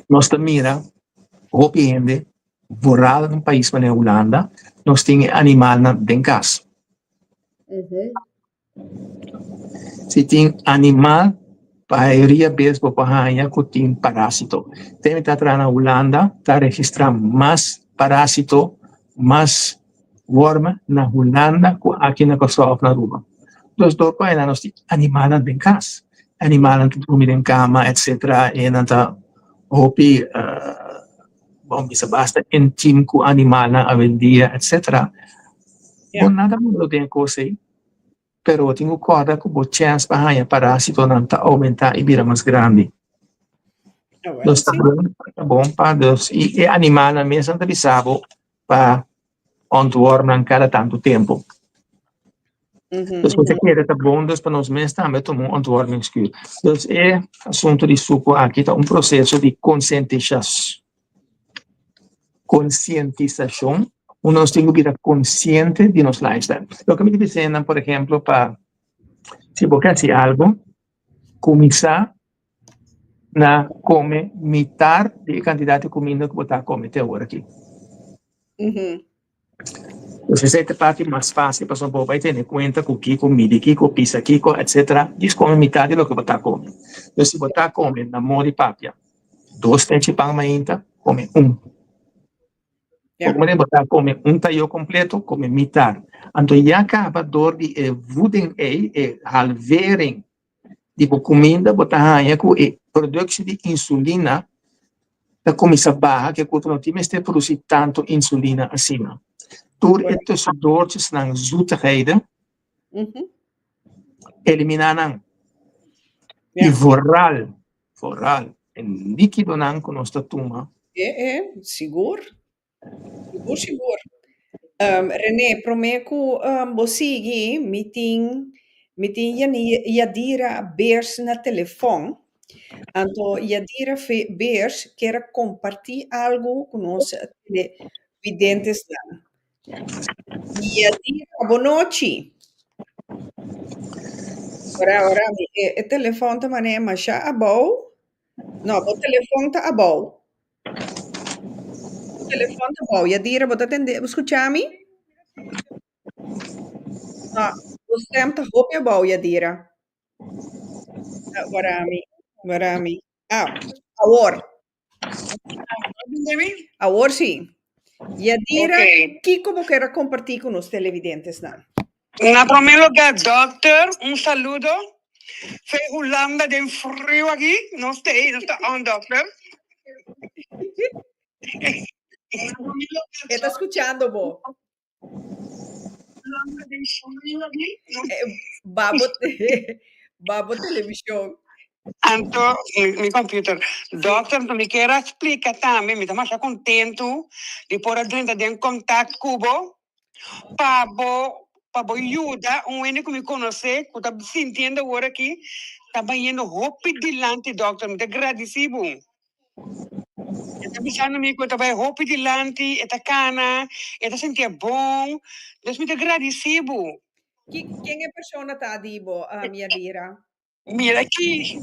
C: Nos ta mira hopi hende vooral den un pais manera Hulanda nos tin e animalnan den kas. Si tin animal mayoria bes bo por haña ku tin parásito. Te mi ta traha na Hulanda ta registrá mas parásito, mas worm na Hulanda ku aki na Kòrsou òf na Aruba. Dus dor ku aynan nos tin animalnan den kas, animalnan ta drumi den kama etcetera e nan ta hopi bon bisa basta intim ku animalnan awendia etcetera. Bo nada malo den e kos ei. Pero bo tin ku kòrda ku bo chèns pa haña parásitonan ta oumentá i bira mas grandi. Dus ta bon, ta bon pa dus i e animalnan mes nan ta bisa bo pa ontworm nan kada tantu tempu. Dus bo ta kere ta bon dus pa nos mes tambe tuma un ontwormingskuur. Dus e asuntu di suku aki ta un proseso di konsientishas Konsientisashon, unda nos tin ku bira konsiente di nos lifestyle. Loke mi ta bisa nan, por ehemplo, pa si bo ke hasi algu, Kuminsá na kome mitar di e kantidat di kuminda ku bo ta kome te awor aki. Pues esei ta e parti mas fásil pasobra bo bai tene kuenta ku kiko midi kiko, pisa kiko, etsetera. Djis kome mitar di loke bo ta kome. Entonces si bo ta kome na modo di papia dos tenchi pan mainta, kome un. Poko manera bo ta kome un tayo kompleto, kome mitar. Anto ya kaba dor di e voeding ei, e halvering di bo kuminda, bo ta haña ku e produkshon di insulina ta kuminsá baha, ke ku no tin mester produsí tantu insulina asina. Tur e tussendoortjesnan, zoetigheden, eliminá nan. I vooral, vooral e líkidonan ku nos ta tuma.
B: E, e, sigur. Sigur, sigur. René, promé ku bo sigui, mi tin, mi tin Yadira Beers na telefòn. Anto Yadira Beers kier a kompartí algu ku nos televidentesnan. Yadira, bonochi. Ora, ora, mi e telefòn ta manera masha abou. No, bo telefòn ta abou. Bo telefòn ta abou. Yadira, bo ta tende, bo skucha mi? No, bo stèm ta hopi abou, Yadira. Wara mi, wara mi. Ah, awor. Awor sí. Yadira,
D: Ok.
B: kiko bo ker a kompartí ku nos televidentesnan?
D: Na promé lugar, dòkter, un saludo. Fe Hulanda den friu aki. Nos ta ei, nos ta on, dòkter.
B: E ta skuchando bo. Babo babo televishon.
D: Anto mi computer. Dokter, anto mi kier a splika tambe, mi ta masha kontentu di por a drenta den kontakt ku bo pa bo pa bo yuda un hende ku mi konosé ku ta sintiendo awor aki ta bayendo hopi dilanti dokter. Mi ta gradisí bo. E ta bisando mi ku e ta bai hopi dilanti, e ta kana, e ta sintié bon. Dus mi ta gradisí bo.
B: Ki ken e persona ta di bo, Yadira?
D: Mira aki,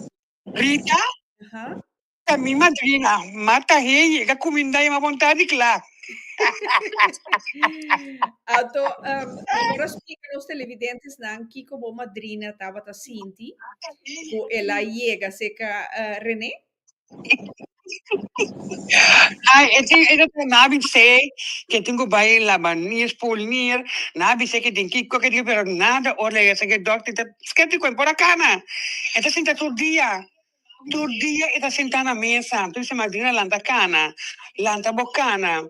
D: Rita
B: Aha.
D: ta mi madrina. Mata he yega kuminda i ma bon tardi kla.
B: Anto, bo por a splika nos televidentesnan kiko bo madrina tabata sinti ku el a yega serka René?
D: Ai, e tin, e ta na bis'é ke tin ku bai laba nier, spoel nier, na bis'é ke tin kiko, ke tin, pero nada, ora e sa ke dòkter ta skeptiko, e por a kana. E ta sinta tur dia, tur dia e ta sinta na mesa, anto mi sa madrina lanta kana, lanta bo kana.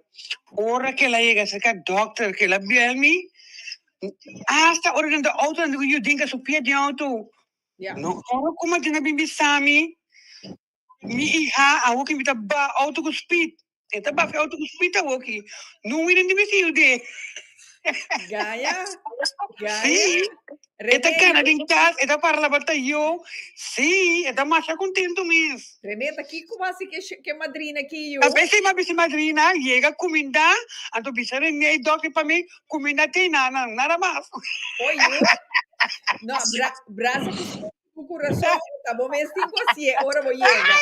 D: Ora ke el a yega serka dòkter, ke el a bel mi, asta ora den ta outo, nan di ku yu dinka su pia den outo.
B: Ja.
D: No, ora ku Martina bin bisa mi, mi iha awoki mi ta ba auto ku speed. E ta bafia auto ku speed awoki. No wini di mi siu de.
B: Gaya, gaya.
D: Sí, e ta
B: René,
D: kana den kas, e ta para la batayo. Sí, e ta masha kontentu mes.
B: René, ta kiko bo hasi ke ke madrina ki yu?
D: A bes mi a bisa madrina, yega kuminda, anto bisa René i dòkter pa mi, Cuminda tin na nan, nada mas.
B: Oye, no, bra, brasa ku ku kurason, ta bo mes tin ku hasié ora bo yega.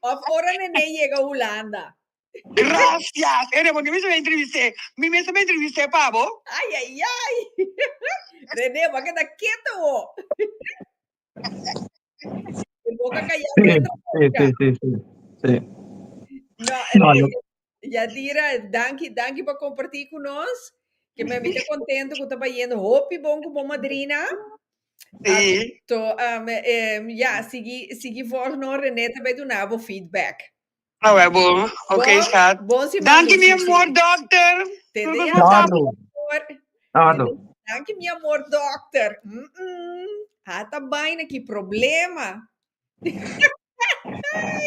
B: Of ora Nene yega Hulanda.
D: Gracias. Ere, bo ni mes a entrevisté. Mi mes a entrevisté pa bo.
B: Ay, ay, ay. Rene, bo a keda keto wo. E boca callá
C: Sí,
B: no entra
C: sí,
B: boca.
C: sí, sí, sí, sí.
B: No,
C: No, lo,
B: Yadira, danki, danki pa compartí ku nos. Ke mi ta contento ku ta bayendo hopi bon ku bo madrina.
D: Sí.
B: Anto, um, eh, ja, sigui, sigui volg no, René ta bay duna bo feedback.
D: Ah, wel bon. Oké,
B: Bon,
D: schat.
B: bon siman,
D: Danki, mi
B: Lucy.
D: amor, dokter.
B: Tende
D: Tur
B: ya,
D: kos bon
C: Dardo,
B: amor.
C: Dardo.
B: Danki, mi amor, dokter. Mm -mm. Ata baina, ki problema.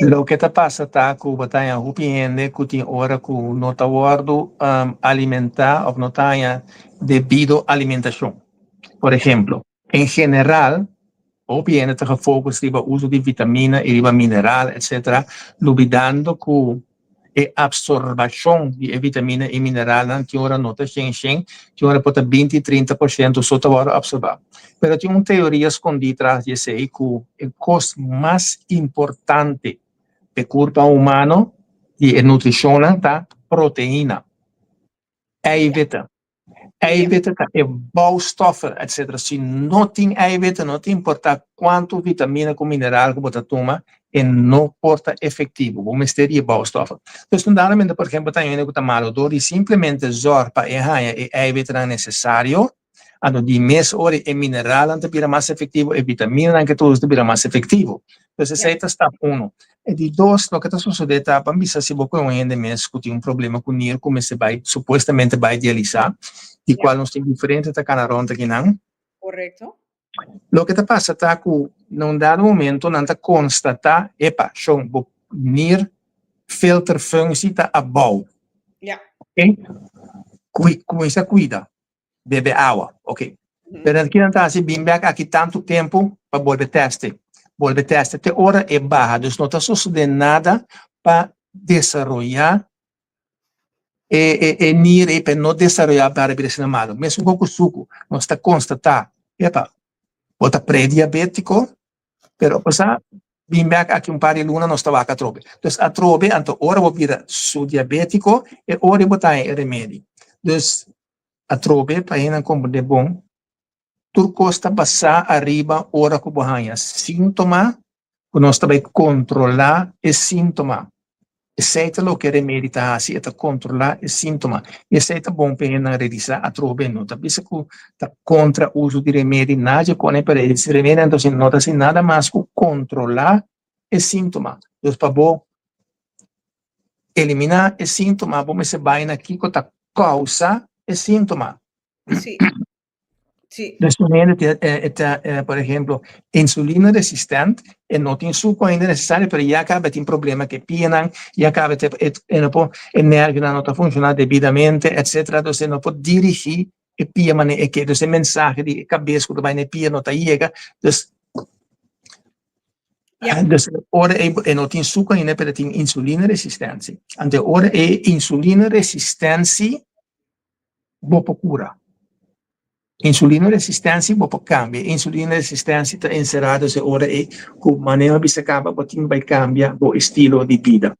C: Loke ta pasa ta ku bo ta haña hopi hende ku tin ora ku no ta wòrdu alimentá òf no ta haña debido alimentashon. Por ehemplo, en general hopi hende ta gefocus riba uso di vitamina i riba mineral etcetera, lubidando ku. E absorbashon di e vitamina i mineralnan tin ora no ta shen shen, tin ora por ta binti, 30% so ta wòrdu absorbá. Pero tin un teoria skondí tras di esei ku e kos mas importante pa e kurpa humano di e nutrishonnan ta proteina, eiwitten. Eiwitten ta e bouwstoffen, etcetera. Si no tin eiwitten, no ta importa cuanto vitamina cu mineral cu bo ta tuma, e no por ta efectivo. Bo mester di e bouwstoffen. Dus fundamentalmente, por ejemplo, ta hende cu ta malo door di simplemente zorg pa e haya e eiwittennan necesario, anto di mes ora e mineralnan ta bira mas efectivo, e vitaminanan cu e ta usa ta bira mas efectivo. Dus esey ta stap uno. E di dos, loke ta sosode ta, ban bisa si bo koe un hende mes ku tin un problema ku nir ku mester bai, supuestamente bai dialisá, di kual nos tin diferente ta kana rònt akinan.
B: Korekto.
C: Loke ta pasa ta ku na un dado momento nan ta konstatá, epa, shon, bo nir filterfunctie ta abou. Oké? Kuminsá kuida. Bebe awa, ok. Pero nan kinan ta hasi bin bek aki tantu tempu pa bolbe teste. Bolbe teste te ora e baha. Dus no ta sosode nada pa desaroyá e e e nir ei pa e no desaroyá para bira asina malu. Mesun kon ku suku, nos ta konstatá, epa, bo ta prediabétiko, Pero pasá bin bek aki un par di luna nos ta wak atrobe. Dus atrobe anto ora bo bira su diabétiko e ora bo ta haña e remedi. Dus atrobe pa hendenan komprendé bon tur kos ta basá ariba ora ku bo haña síntoma ku nos ta bai kontrolá e síntoma. Esei ta loke e remedi ta hasi, e ta kontrolá e síntoma. I esei ta bon pa e hendenan realisá atrobe. No ta bisa ku ta kontra uso di remedi, nadie pone, pero e remedinan entonces no ta hasi nada mas ku kontrolá e síntoma. Dus pa bo eliminá e síntoma bo mester bai na kiko ta kousa e síntoma.
B: Sí. Sí.
C: Dus un hende tin, eh, ta, eh, por ejemplo, insulina resistent, e no tin suco ainda necesario, pero ya caba tin problema cu e pianan, ya caba te, e, e no por, e nervionan no ta funciona debidamente, etcetera. Dus e no por dirigi e pia manera e ke. Dus e mensahe di e cabes cu ta bay na e pia no ta yega. Dus, dus ora e, e no tin suco ainda, pero e tin insulina resistencia. Anto ora e insulina resistencia bo por cura. Insulina resistencia bo por cambia. Insulina resistencia ta encerrado e ora ei cu manera bisa caba bo tin bai cambia bo estilo di bida.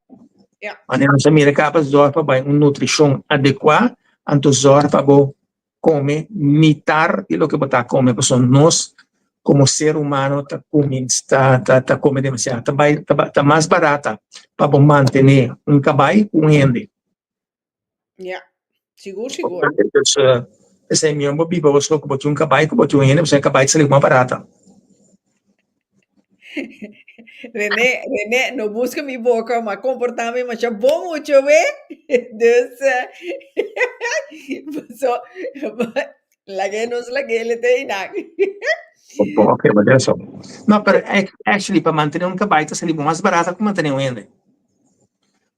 C: Manera nos a mira caba zorg pa bai un nutricion adecua, anto zorg pa bo come mitar di loke bo ta come pasobra nos como ser humano ta cuminsa ta ta come demasiado. Ta bai ta mas barata pa bo mantene un cabai cu un hende.
B: Ja, sigur, sigur.
C: Dus, uh, esei mi bo biba bo so ku bo tin un kabai ku bo tin un hende, pasobra e kabai ta sali mas barata.
B: René, René, no busca mi boca, ma comportami masha bon mucho, we. Dus, so, lage nos lage le te inan.
C: Ok, maar dat zo. No, pero actually, pa mantener un kabai ta sali mas barata ku mantener un hende.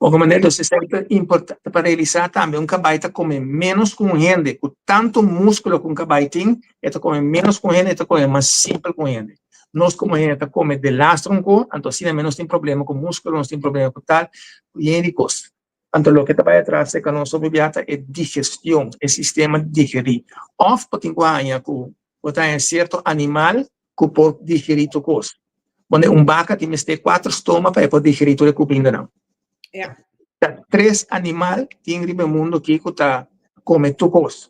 C: Oca manera, dus esei ta importante pa realisá tambe, un kabai ta kome ménos ku un hende, ku tantu múskulo ku un kabai tin, e ta kome ménos ku un hende, e ta kome mas simpel ku un hende. Nos komo hende ta kome delastro un ko, anto asina mes nos tin problema ku múskulo, nos tin problema ku tal, ku yen di kos. Anto loke ta bai atras serka nos hopi bia ta e digestion, e sistema di digerí. Òf bo tin ku haña ku bo ta haña sierto animal ku por digerí tur kos. Pone un baka tin mester kuater stoma pa e por digerí tur e kumindanan.
B: Ja.
C: Ta tres animal tin riba e mundu aki ku ta kome tur kos.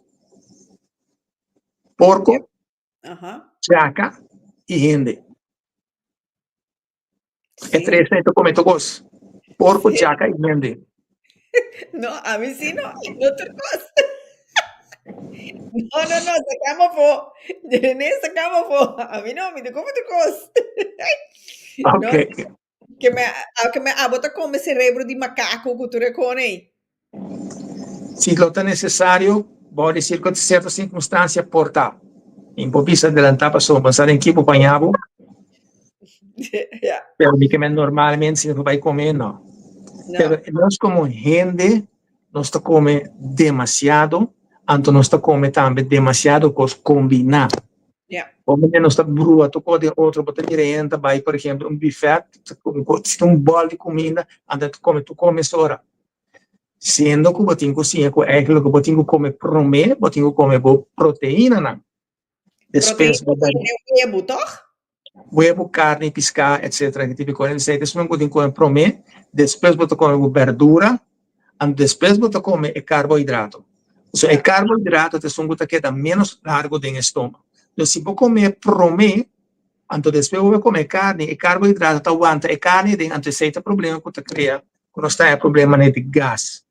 C: Porko, chaka i hende. E tres ta kome tur kos. Porko, chaka i hende.
B: No, ami si no, no tur kos. No, no, no, sacamos afó. René, sacamos afó. A mí no, mi no come tur kos. No, que me, a que me abo ta come cerebro di macaco ku tur e kone ei.
C: Si lo ta necesario, bou di cierto circunstancia por ta. Mi por bisa adelantá pasobra bo sa den ki bo paña bo.
B: Ja.
C: Pero mi ke men normalmente si no por bai come, no.
B: No.
C: Pero nos como hende, nos ta come demasiado, anto nos ta come tambe demasiado cos combiná.
B: Ja.
C: Bo nos ta brua tur cos den otro, bo ta mira hende ta bai, por ejemplo, un buffet, ta come un bol di cuminda, anto ta come tur cos mesora. Siendo ku bo tin ku siña ku eigenlijk bo tin ku kome promé, bo tin ku kome bo proteinanan. Despues bo
B: Proteína ta webu, tòg?
C: Webu, karni, piská, etcetera, ki tipo di kos. Esei ta esun ku bo tin ku kome promé, despues bo ta kome bo bèrdura, anto despues bo ta kome e karbohidrato. So e karbohidrato ta esun ku ta keda ménos largu den e stoma. Entonces si bo kome promé, anto despues bo kome e karni, e karbohidrato ta wanta e karni aden, anto esei ta problema ku ta krea ku nos ta haña problema di gas.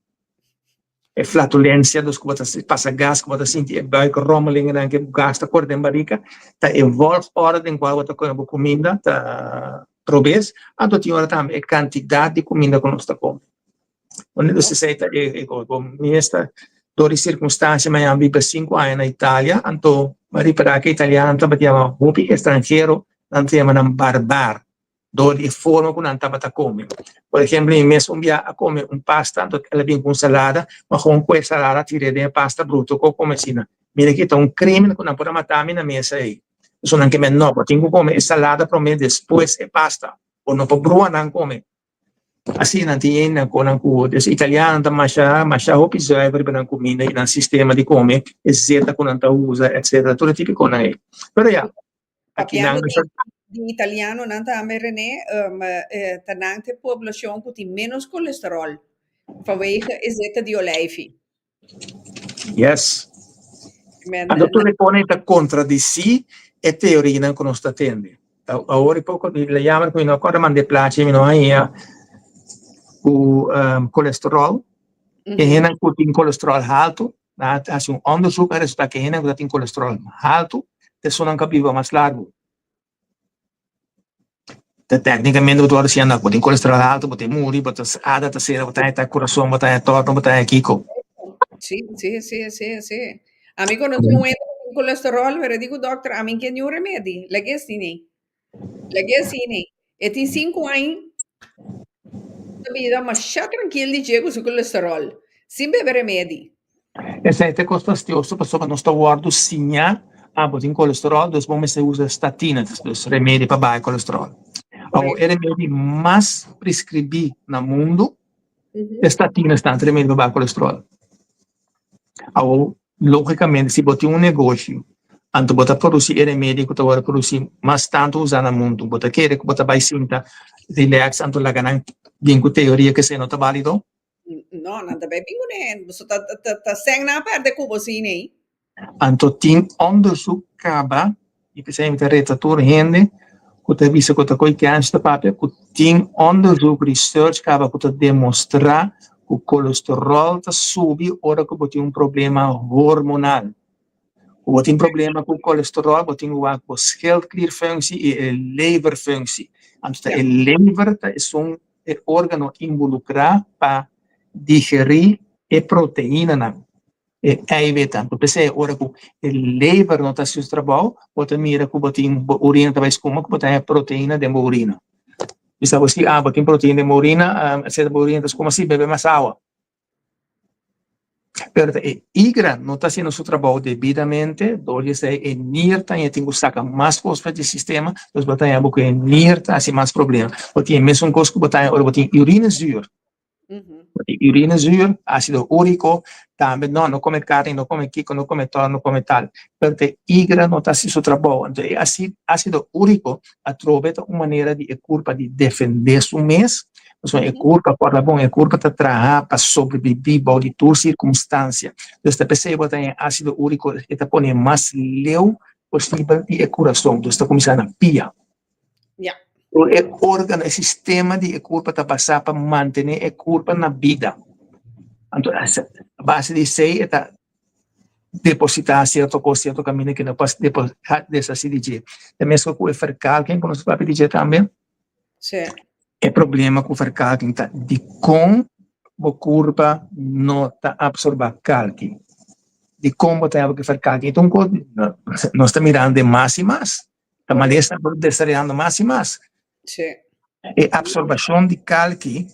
C: E flatulencia, dus ku bo ta pasa gas, ku bo ta sinti e buik rommelingennan, ku e gas ta kore den barika, ta e volgorde den kual bo ta kome bo kuminda ta robes, anto tin ora tambe e kantidat di kuminda ku nos ta kome. Dus esei ta e kos. Bo mes ta dor di sirkunstansia mi a biba sinku aña na Italia, anto mi a ripará ku e italianonan tabata yama hopi estranhero, nan ta yama nan barbar. Dor di e forma ku nan tabata kome. Por ehempel, mi mes un bia a kome un pasta, anto el a bin ku un salada, ma gewoon ku e salada tir'é den e pasta bruto ku kome asina. Mira ki ta un krimen ku nan por a mata mi na mesa ei. Pasobra nan ke men no, bo tin ku kome e salada promé despues e pasta. Bo no por brua nan kome. Asina nan tin hende ku nan ku des italianonan ta masha masha hopi zuiver riba nan kuminda i nan sistema di kome, e zeta ku nan ta usa etcetera, tur e tipikonan ei. Pero ya.
B: Papiando di italianonan tambe Rene, ta nan ta e poblacion cu tin menos colesterol vanwege e zeta di olijfi.
C: Yes. Anto tur e pone ta contradeci e teorianan cu nos ta tende. Awor e poco mi la yama cu mi no acorda manda e plachi mi no haña cu colesterol. E hendenan cu tin colesterol halto Nan a hasi un onderzoek a resultá ku e hende ku ta tin kolesterol haltu ta esunnan ku a biba mas largu. Ta téknikamente bo ta wòrdu siña bo tin kolesterol haltu bo ta muri, bo ta ada ta sera, bo ta haña kurason, bo ta haña tòrno, bo ta haña kiko.
B: Sí, sí, sí, sí, sí. Ami konosé un hende ku tin kolesterol, pero e di ku dòkter, ami no ke niun remedi, lag'é asina. Lag'é asina. E tin sinku aña ta bida masha trankil di dje ku su kolesterol, sin bebe remedi.
C: Esei ta e kos fastioso pasobra nos ta wòrdu siñá, ah, bo tin kolesterol, dus bo mester usa statina, dus remedi pa baha e kolesterol. Awor, e remedi mas preskribí na mundu e statina ta remedi pa baha kolesterol. Awor, lógikamente, si bo tin un negoshi, anto bo ta produsí e remedi ku ta wòrdu produsí mas tantu usá na mundu, bo ta kere ku bo ta bai sinta rilèks anto laga nan bin ku teoria ku esei no ta bálido?
B: No, nan ta bai bin kuné. Boso ta ta sèn nan a pèrdè ku bo asina ei.
C: Anto tin onderzoek kaba, i p'esei mi ta reta tur hende ku ta bisa ku ta koe kèns ta papia, ku tin onderzoek, research kaba ku ta demostrá ku kolesteròl ta subi ora ku bo tin un problema hormonal. Ku bo tin problema ku kolesteròl, bo tin ku wak bo schildklierfunctie i e leverfunctie. Anto ta e lever ta esun e órgano involukrá pa digerí e proteinanan. E eiwitnan. Por p'esei ora ku e lever no ta hasi su trabou, bo ta mira ku bo tin bo urina ta bai skuma ku bo ta haña proteina den bo urina. Bisa bo si, ah, bo tin proteina den bo urina, esei bo urina ta skuma, si, bebe mas awa. Pero ta e igra no ta hasiendo su trabou debidamente, dor di esei e nier ta haña tin ku saka mas kos for di sistema, dus bo ta haña bo ku e nier ta hasi mas problema. Bo tin e mesun kos ku bo ta haña ora bo tin urinezuur. E urinezuur, ácido úrico, tambe no, no come carne, no come kiko, no come tòr, no come tal. Pero ta e igra no ta hasi su trabou. Anto e ácido úrico atrobe ta un manera di e kurpa di defendé su mes. Pasobra e kurpa, kòrda bon, e kurpa ta traha pa sobrebibí bou di tur sirkunstansia. Dus ta p'esei bo ta haña ácido úrico, e ta pone mas leu posibel di e kurason. Dus ta kuminsá na pia.
B: Ja.
C: Tur e órgano, e sistema di e kurpa ta basá pa mantené e kurpa na bida. Anto, a base di esei e ta depositá sierto kos, sierto kaminda ke no por deshasí di dje. Ta meskos ku e verkalking ku nos ta papia di dje tambe.
B: Sí.
C: E problema ku verkalking ta dikon bo kurpa no ta apsorbá kalki. Dikon bo ta haba ku verkalking? E ta un kos nos ta mirando den mas i mas. Ta malesa por desaroyando mas i mas.
B: Sí.
C: E absorbashon di kalki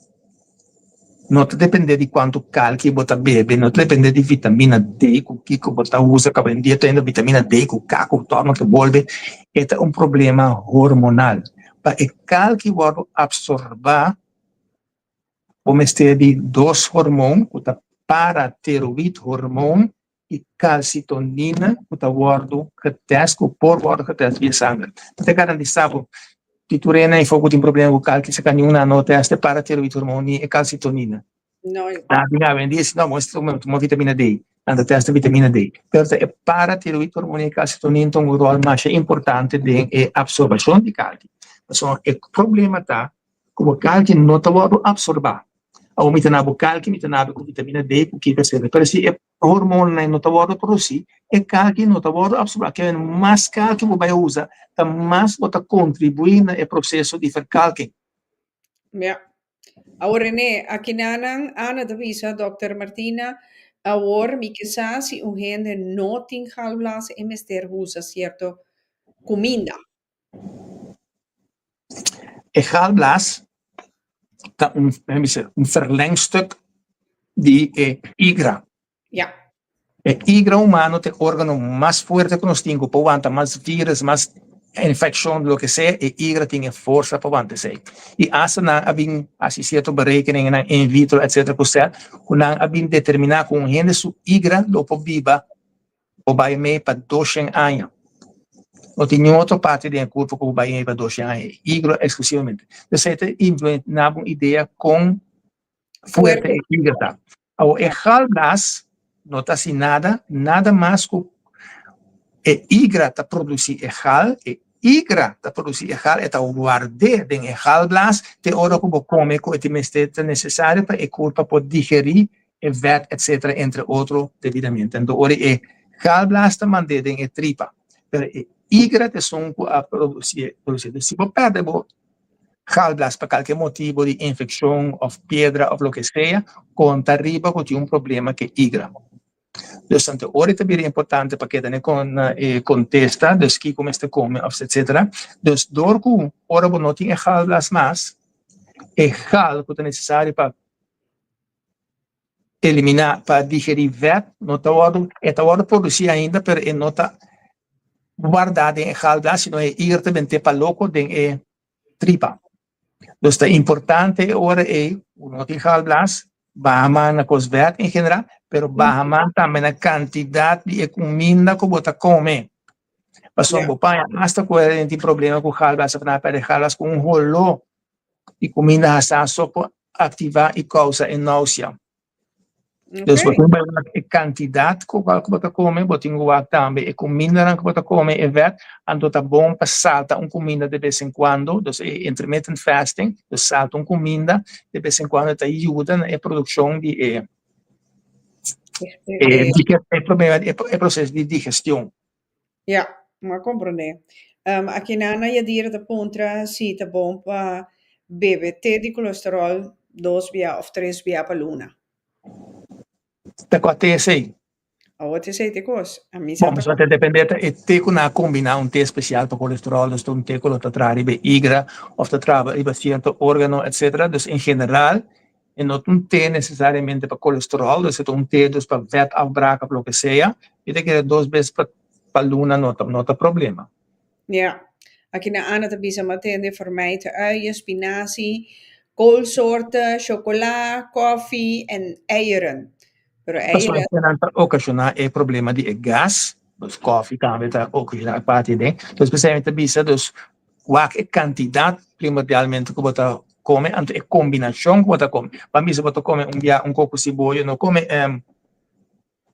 C: no ta depende di kuantu kalki bo ta bebe, no ta depende di vitamina D ku kiko bo ta usa, ku awendia ta hende vitamina D ku K ku tòrno ta bolbe, e ta un problema hormonal. Pa e kalki wòrdu absorbá. Bo mester di dos hormoon ku ta paratiroid hormoon i kalsitonina ku ta wòrdu getèst, ku por wòrdu getèst via sanger. Mi ta garantisa bo, di tur hende ei for ku tin problema ku kalki, si ka niun nan no tèst e paratiroid hormoon ni e kalsitonina.
B: No.
C: Nan tin awendia si no, bo mester tuma vitamina D, nan ta tèst e vitamina D. Pero ta e paratiroid hormoon i e kalsitonina ta un ròl masha importante den e apsorbashon di kalki. Pasobra e problema ta ku bo kalki no ta wòrdu apsorbá. Awor mi ta na bo kalki, mi ta nabi ku vitamina D, ku kiko etcetera. Pero si e hormonnan no ta wòrdu produsí, e kalki no ta wòrdu apsorbá. Ke men mas kalki bo bai usa, ta mas bo ta kontribuí na e proseso di verkalking.
B: Ja. Awor René, akinanan Ana ta bisa Dòkter Martina, awor mi ke sa si un hende no tin galblaas e mester usa sierto kuminda.
C: E galblaas ta un, un verlengstuk di e igra.
B: Ja.
C: E igra humano ta e organo mas fuerte ku nos tin ku por wanta mas virus, mas infekshon, loke sea, e igra tin e forsa pa wanta esei. I asta nan a bin hasi sierto berekeningennan in vitro etcetera ku sèl ku nan a bin determiná ku un hende su igra lo por biba Bo bai mei pa doshen aña. No tin niun otro parti den e kurpo ku bo bai mei pa doshen aña, e igro eksklusivamente. Esei ta influensiá bo idea kon fuerte e igro ta. Awor e galblaas no ta hasi nada, nada mas ku e igra ta produsí e gal, e igra ta produsí e gal, e ta ward'é den e galblaas te ora ku bo kome ku e tin mester ta nesesario pa e kurpa por digerí e vet etcetera entre otro debidamente. Anto ora e galblaas ta mand'é den e tripa, pero e igra ta esun ku a produsié. Entonces si bo pèrdè bo galblaas pa kalke motibo di infekshon òf piedra òf loke sea, konta riba ku tin un problema ku e igra. Dus anto ora e ta bira importante pa keda na e kontesta, dus kiko mester kome òf etcetera. Dus dor ku ora bo no tin e galblaas mas, e gal ku ta nesesario pa eliminá pa digerí vèt no ta wòrdu, e ta wòrdu produsí ainda pero e no ta wardá den e galblaas sino e ir ta bent'é pa loko den e tripa. Dus ta importante e ora ei ku no tin galblaas baha man na kos vèt en general pero baha man tambe na kantidat di e kuminda ku bo ta kome. Pasobra bo paña asta ku e tin problema ku galblaas òf nan a pèrdè galblaas ku un holó di kuminda hasá so por aktivá i kousa e náusea. Dus bo tin ku wak e kantidat ku bo ta kome, bo tin ku wak tambe e kumindanan ku bo ta kome, e vèt. Anto ta bon pa salta un kuminda de bes en kuando, dus e intermittent fasting, dus salta un kuminda de bes en kuando ta yuda na e produkshon di e e proseso di digestion.
B: Ja, m'a komprondé. Um, aki Nana Yadira ta puntra si ta bon pa bebe te di kolesterol dos bia of tres bia pa luna.
C: Ta kua te esei?
B: Awor te esei te kos. A mi sa
C: Bon,
B: ta
C: pasobra ta depende ta e te ku nan a kombiná un te spesial pa kolesterol, dus ta un te ku lo ta traha riba e igra of ta traha riba sierto organo etcetera. Dus en general E no ta un té necesariamente pa colesterol, dus e ta un té dus pa vet afbraak of loke sea. Mi ta kere dos bes pa pa luna no ta no ta problema.
B: Ja. Aki na Ana ta bisa m'a tende vermijd uien, spinazie, koolsoorten, chocola, koffie en eieren. Pero
C: Pasobra
B: eieren.
C: nan ta ocasiona e problema di e gas, dus koffie tambe ta ocasiona parti den. Dus p'esei mi ta bisa dus Wak e kantidat primordialmente ku bo ta kome, anto e kombinashon ku bo ta kome. Ban bisa bo ta kome un bia un kok ku siboyo, no kome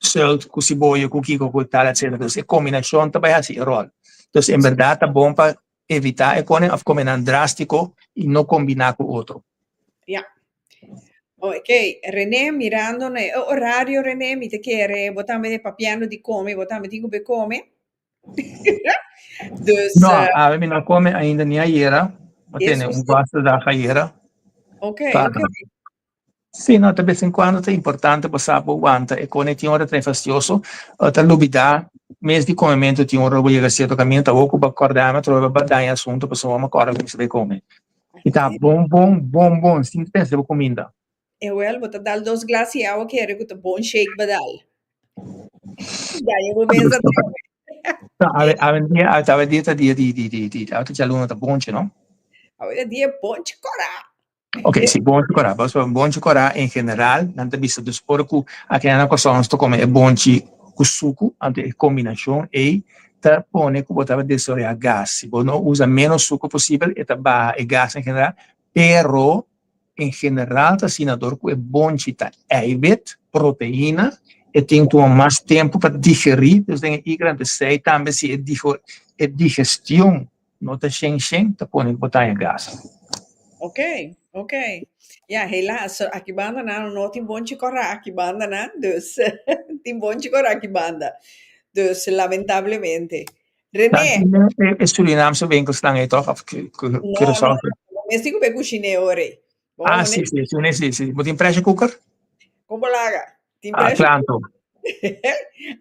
C: sùlt ku siboyo ku kiko ku tal etsetera. Dus e kombinashon ta bai hasi e ròl. Dus en bèrdat ta bon pa evitá e kone òf kome nan drástiko i no kombiná ku otro.
B: Ya. Oké, René, mirando na e orario, René, mi ta kere bo tambe ta papiando di kome, bo tambe tin ku be kome. Dus,
C: No, awe mi no come ainda ni ayera. Mi tene
B: Eso
C: un
B: sí.
C: vaste dag ayera.
B: Ok,
C: Pa-
B: ok.
C: Sí, no, de vez en cuando ta importante pa sa bo wanta. E kone tin ora ta fastioso, ta lubida mes di comemento tin ora bo yega cierto camino, ta wou ku bo acorda mi atrobe bo daña asunto pasobra bo acorda ku mi sa bay come. I ta bon, bon, bon, bon, sin pensa riba cuminda.
B: Ewel, bo ta dal dos glas di awa kere ku ta bon shake ba dal. Daña bo mes atrobe.
C: No, awe, awe dia, awe, awe dia ta dia di, di, di, di, awe ta djaluna ta bonche, no?
B: Awe ta dia bonche kora.
C: Ok, si, bonchi kòrá. Pasobra bonchi kòrá en general nan ta bisa dus ora ku aki nan na Kòrsou nos ta kome e bonchi ku suku, anto e kombinashon ei ta pone ku bo ta desaroyá gas. Si bo no usa ménos suku posibel e ta baha e gas en general, pero en general ta asina dor ku e bonchi ta eiwit, proteina, e tin tuma mas tempu pa digerí, dus den e igra anto esei tambe si e digestion No ta shen shen ta pone ku bo ta haña gas.
B: Ok, ok. Ja, helaas, aki banda nan no tin bonchi kòrá aki banda nan, dus tin bonchi kòrá aki banda. Dus lamentablemente. René.
C: E Surinaamse winkelsnan ei toch? Of
B: No, no, no, mes tin ku be kushiné ora ei.
C: Ah, sí, sí, sí, sí, sí. Bo tin pressure cooker?
B: Kon bo laga? Tin
C: Ah,
B: pressure
C: klaar anto.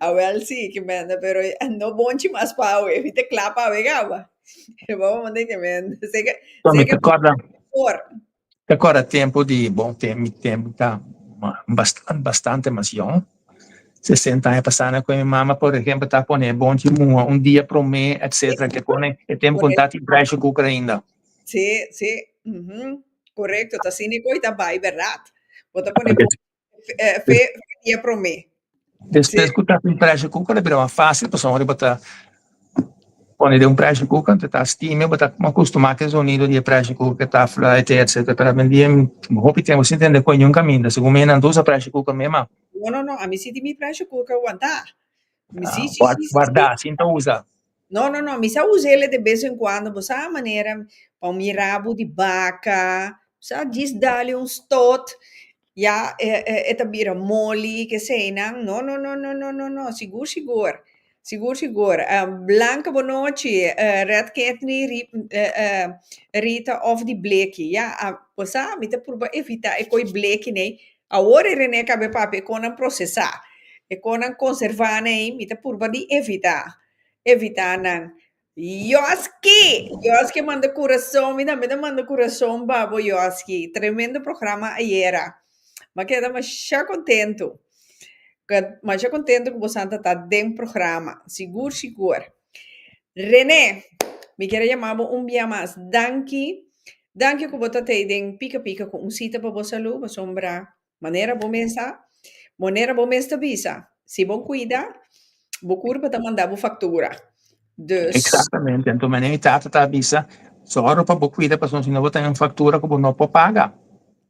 B: Awel sí, ke mende, pero no bonchi mas pa awe. Mi ta kla pa awe kaba. Bo mande ke mende. Seke,
C: Mi
B: seke
C: ta kòrda,
B: por.
C: ta kòrda tempu di, bon, tem, mi tempu ta bastante, bastante mas yòn. 60 aña pasá na ku mi mama, por ehempel, ta pone e bonchi muha un dia promé, etcetera. Ke pone e tempu ku no ta tin pressure cooker ainda.
B: Sí, sí. Mhm. Korekto, ta asina ku ta bai, bèrdat. Bo ta pone bo eh, fe dia promé.
C: Despues ku ta tin pressure cooker a bira mas fásil pasobra bo ta pone den un pressure cooker anto ta steam bo ta akustumá ku e zonido di e pressure cooker ta fluit etcetera pero awendia hopi tempu sin tende ku niun kaminda segun mi nan ta usa pressure cooker mema.
B: No no no ami si tin mi pressure cooker wantá. Mi si si si si.
C: Guardá sin ta usa.
B: No, no, no, mi sa us'ele de bes en cuando, bo sa manera pa un mi rabu di baca, sa djis dale un stot, ya e, e, e ta bira moli, keseinan. No, no, no, no, no, no, no, sigur, sigur, sigur, sigur. Blanca bonochi, red kidney, ri, Rita of di bleki. Ya, bo sa, mi ta purba evita e koi bleki nei. Awor e Rene kabe papia e konan prosesá, e konan konservá nei, mi ta purba di evitá. Evitá nan. Yoski! Yoski a manda kurason, mi tambe ta manda kurason pa bo Yoski. Tremendo programa ayera. M'a keda masha kontentu. Masha kontentu ku bosan ta ta den programa. Sigur sigur. Rene, mi kier a yama bo un bia mas. Danki. Danki ku bo ta tei den Pika Pika ku un sita pa bo salú, pasobra Manera bo mes a, manera bo mes ta bisa, si bo cuida, bo curpa ta manda bo factura. Dus.
C: Exactamente, anto manera mi tata ta bisa, zorg pa bo cuida pasobra si no bo ta un factura cu bo no por paga.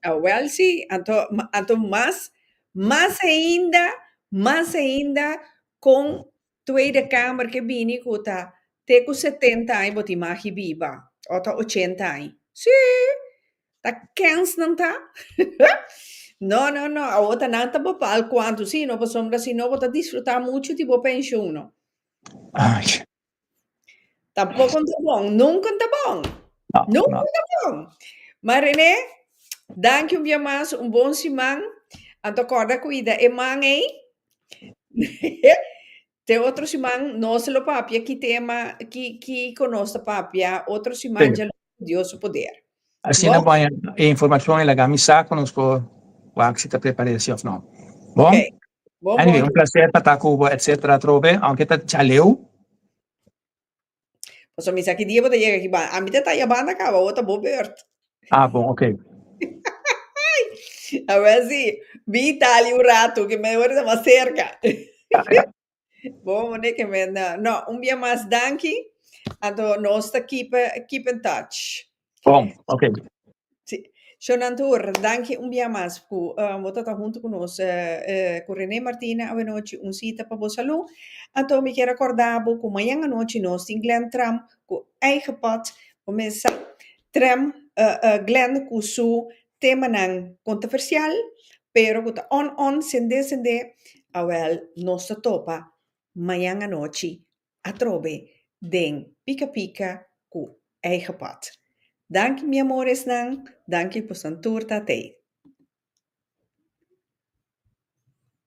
B: Awel si, anto, anto mas, mas ainda, mas ainda con Tweede Kamer ke bini ku ta te ku setenta aña bo tin magi biba o ta ochenta aña. Sí! Ta kens nan ta. No, no, no, awor ta nan ta bepaal kuantu sí, no, pasobra si no bo ta disfrutá muchu di bo penshun, no.
C: Ay.
B: Tampoko no ta bon, nunka no ta bon.
C: No,
B: Nunka
C: no.
B: no ta bon. Ma René, danki un bia mas, un bon siman. Anto kòrda kuida e man ei. Te otro siman nos lo papia ki tema, ki, kiko nos ta papia otro siman
C: Sí.
B: dja Dios su poder.
C: Asina
B: Bon?
C: bo haña e informashon i laga mi sa ku nos por wak si ta prepar'é si òf no. Bon?
B: Ok. Bon,
C: Anyway,
B: bon.
C: un placer pa ta ku bo etcetera atrobe, aunke ta djaleu.
B: Pasobra mi sa ki dia bo ta yega aki banda. Ami ta taya banda kaba, awor ta bo beurt.
C: Ah, bon, ok.
B: Awor si, bin Italia un rato, ke mehor ta mas cerca.
C: Ja, ja.
B: Bon, meneer ke men, no, un bia mas danki. Anto nos ta keep, keep in touch.
C: Bon, ok.
B: Sí. Shonan tur, danki un bia mas ku bo ta ta huntu ku nos ku Rene Martina awenochi un sita pa bo salú. Anto mi kier a kòrda bo ku mañan anochi nos tin Glenn Tram ku eigen pad. Bo mesa Tram Glenn ku su temanan kontroversial pero ku ta on on sende sende. Awèl nos ta topa mañan anochi atrobe den Pika Pika ku eigen pad. Danki mi amoresnan, danki bosan tur ta tei.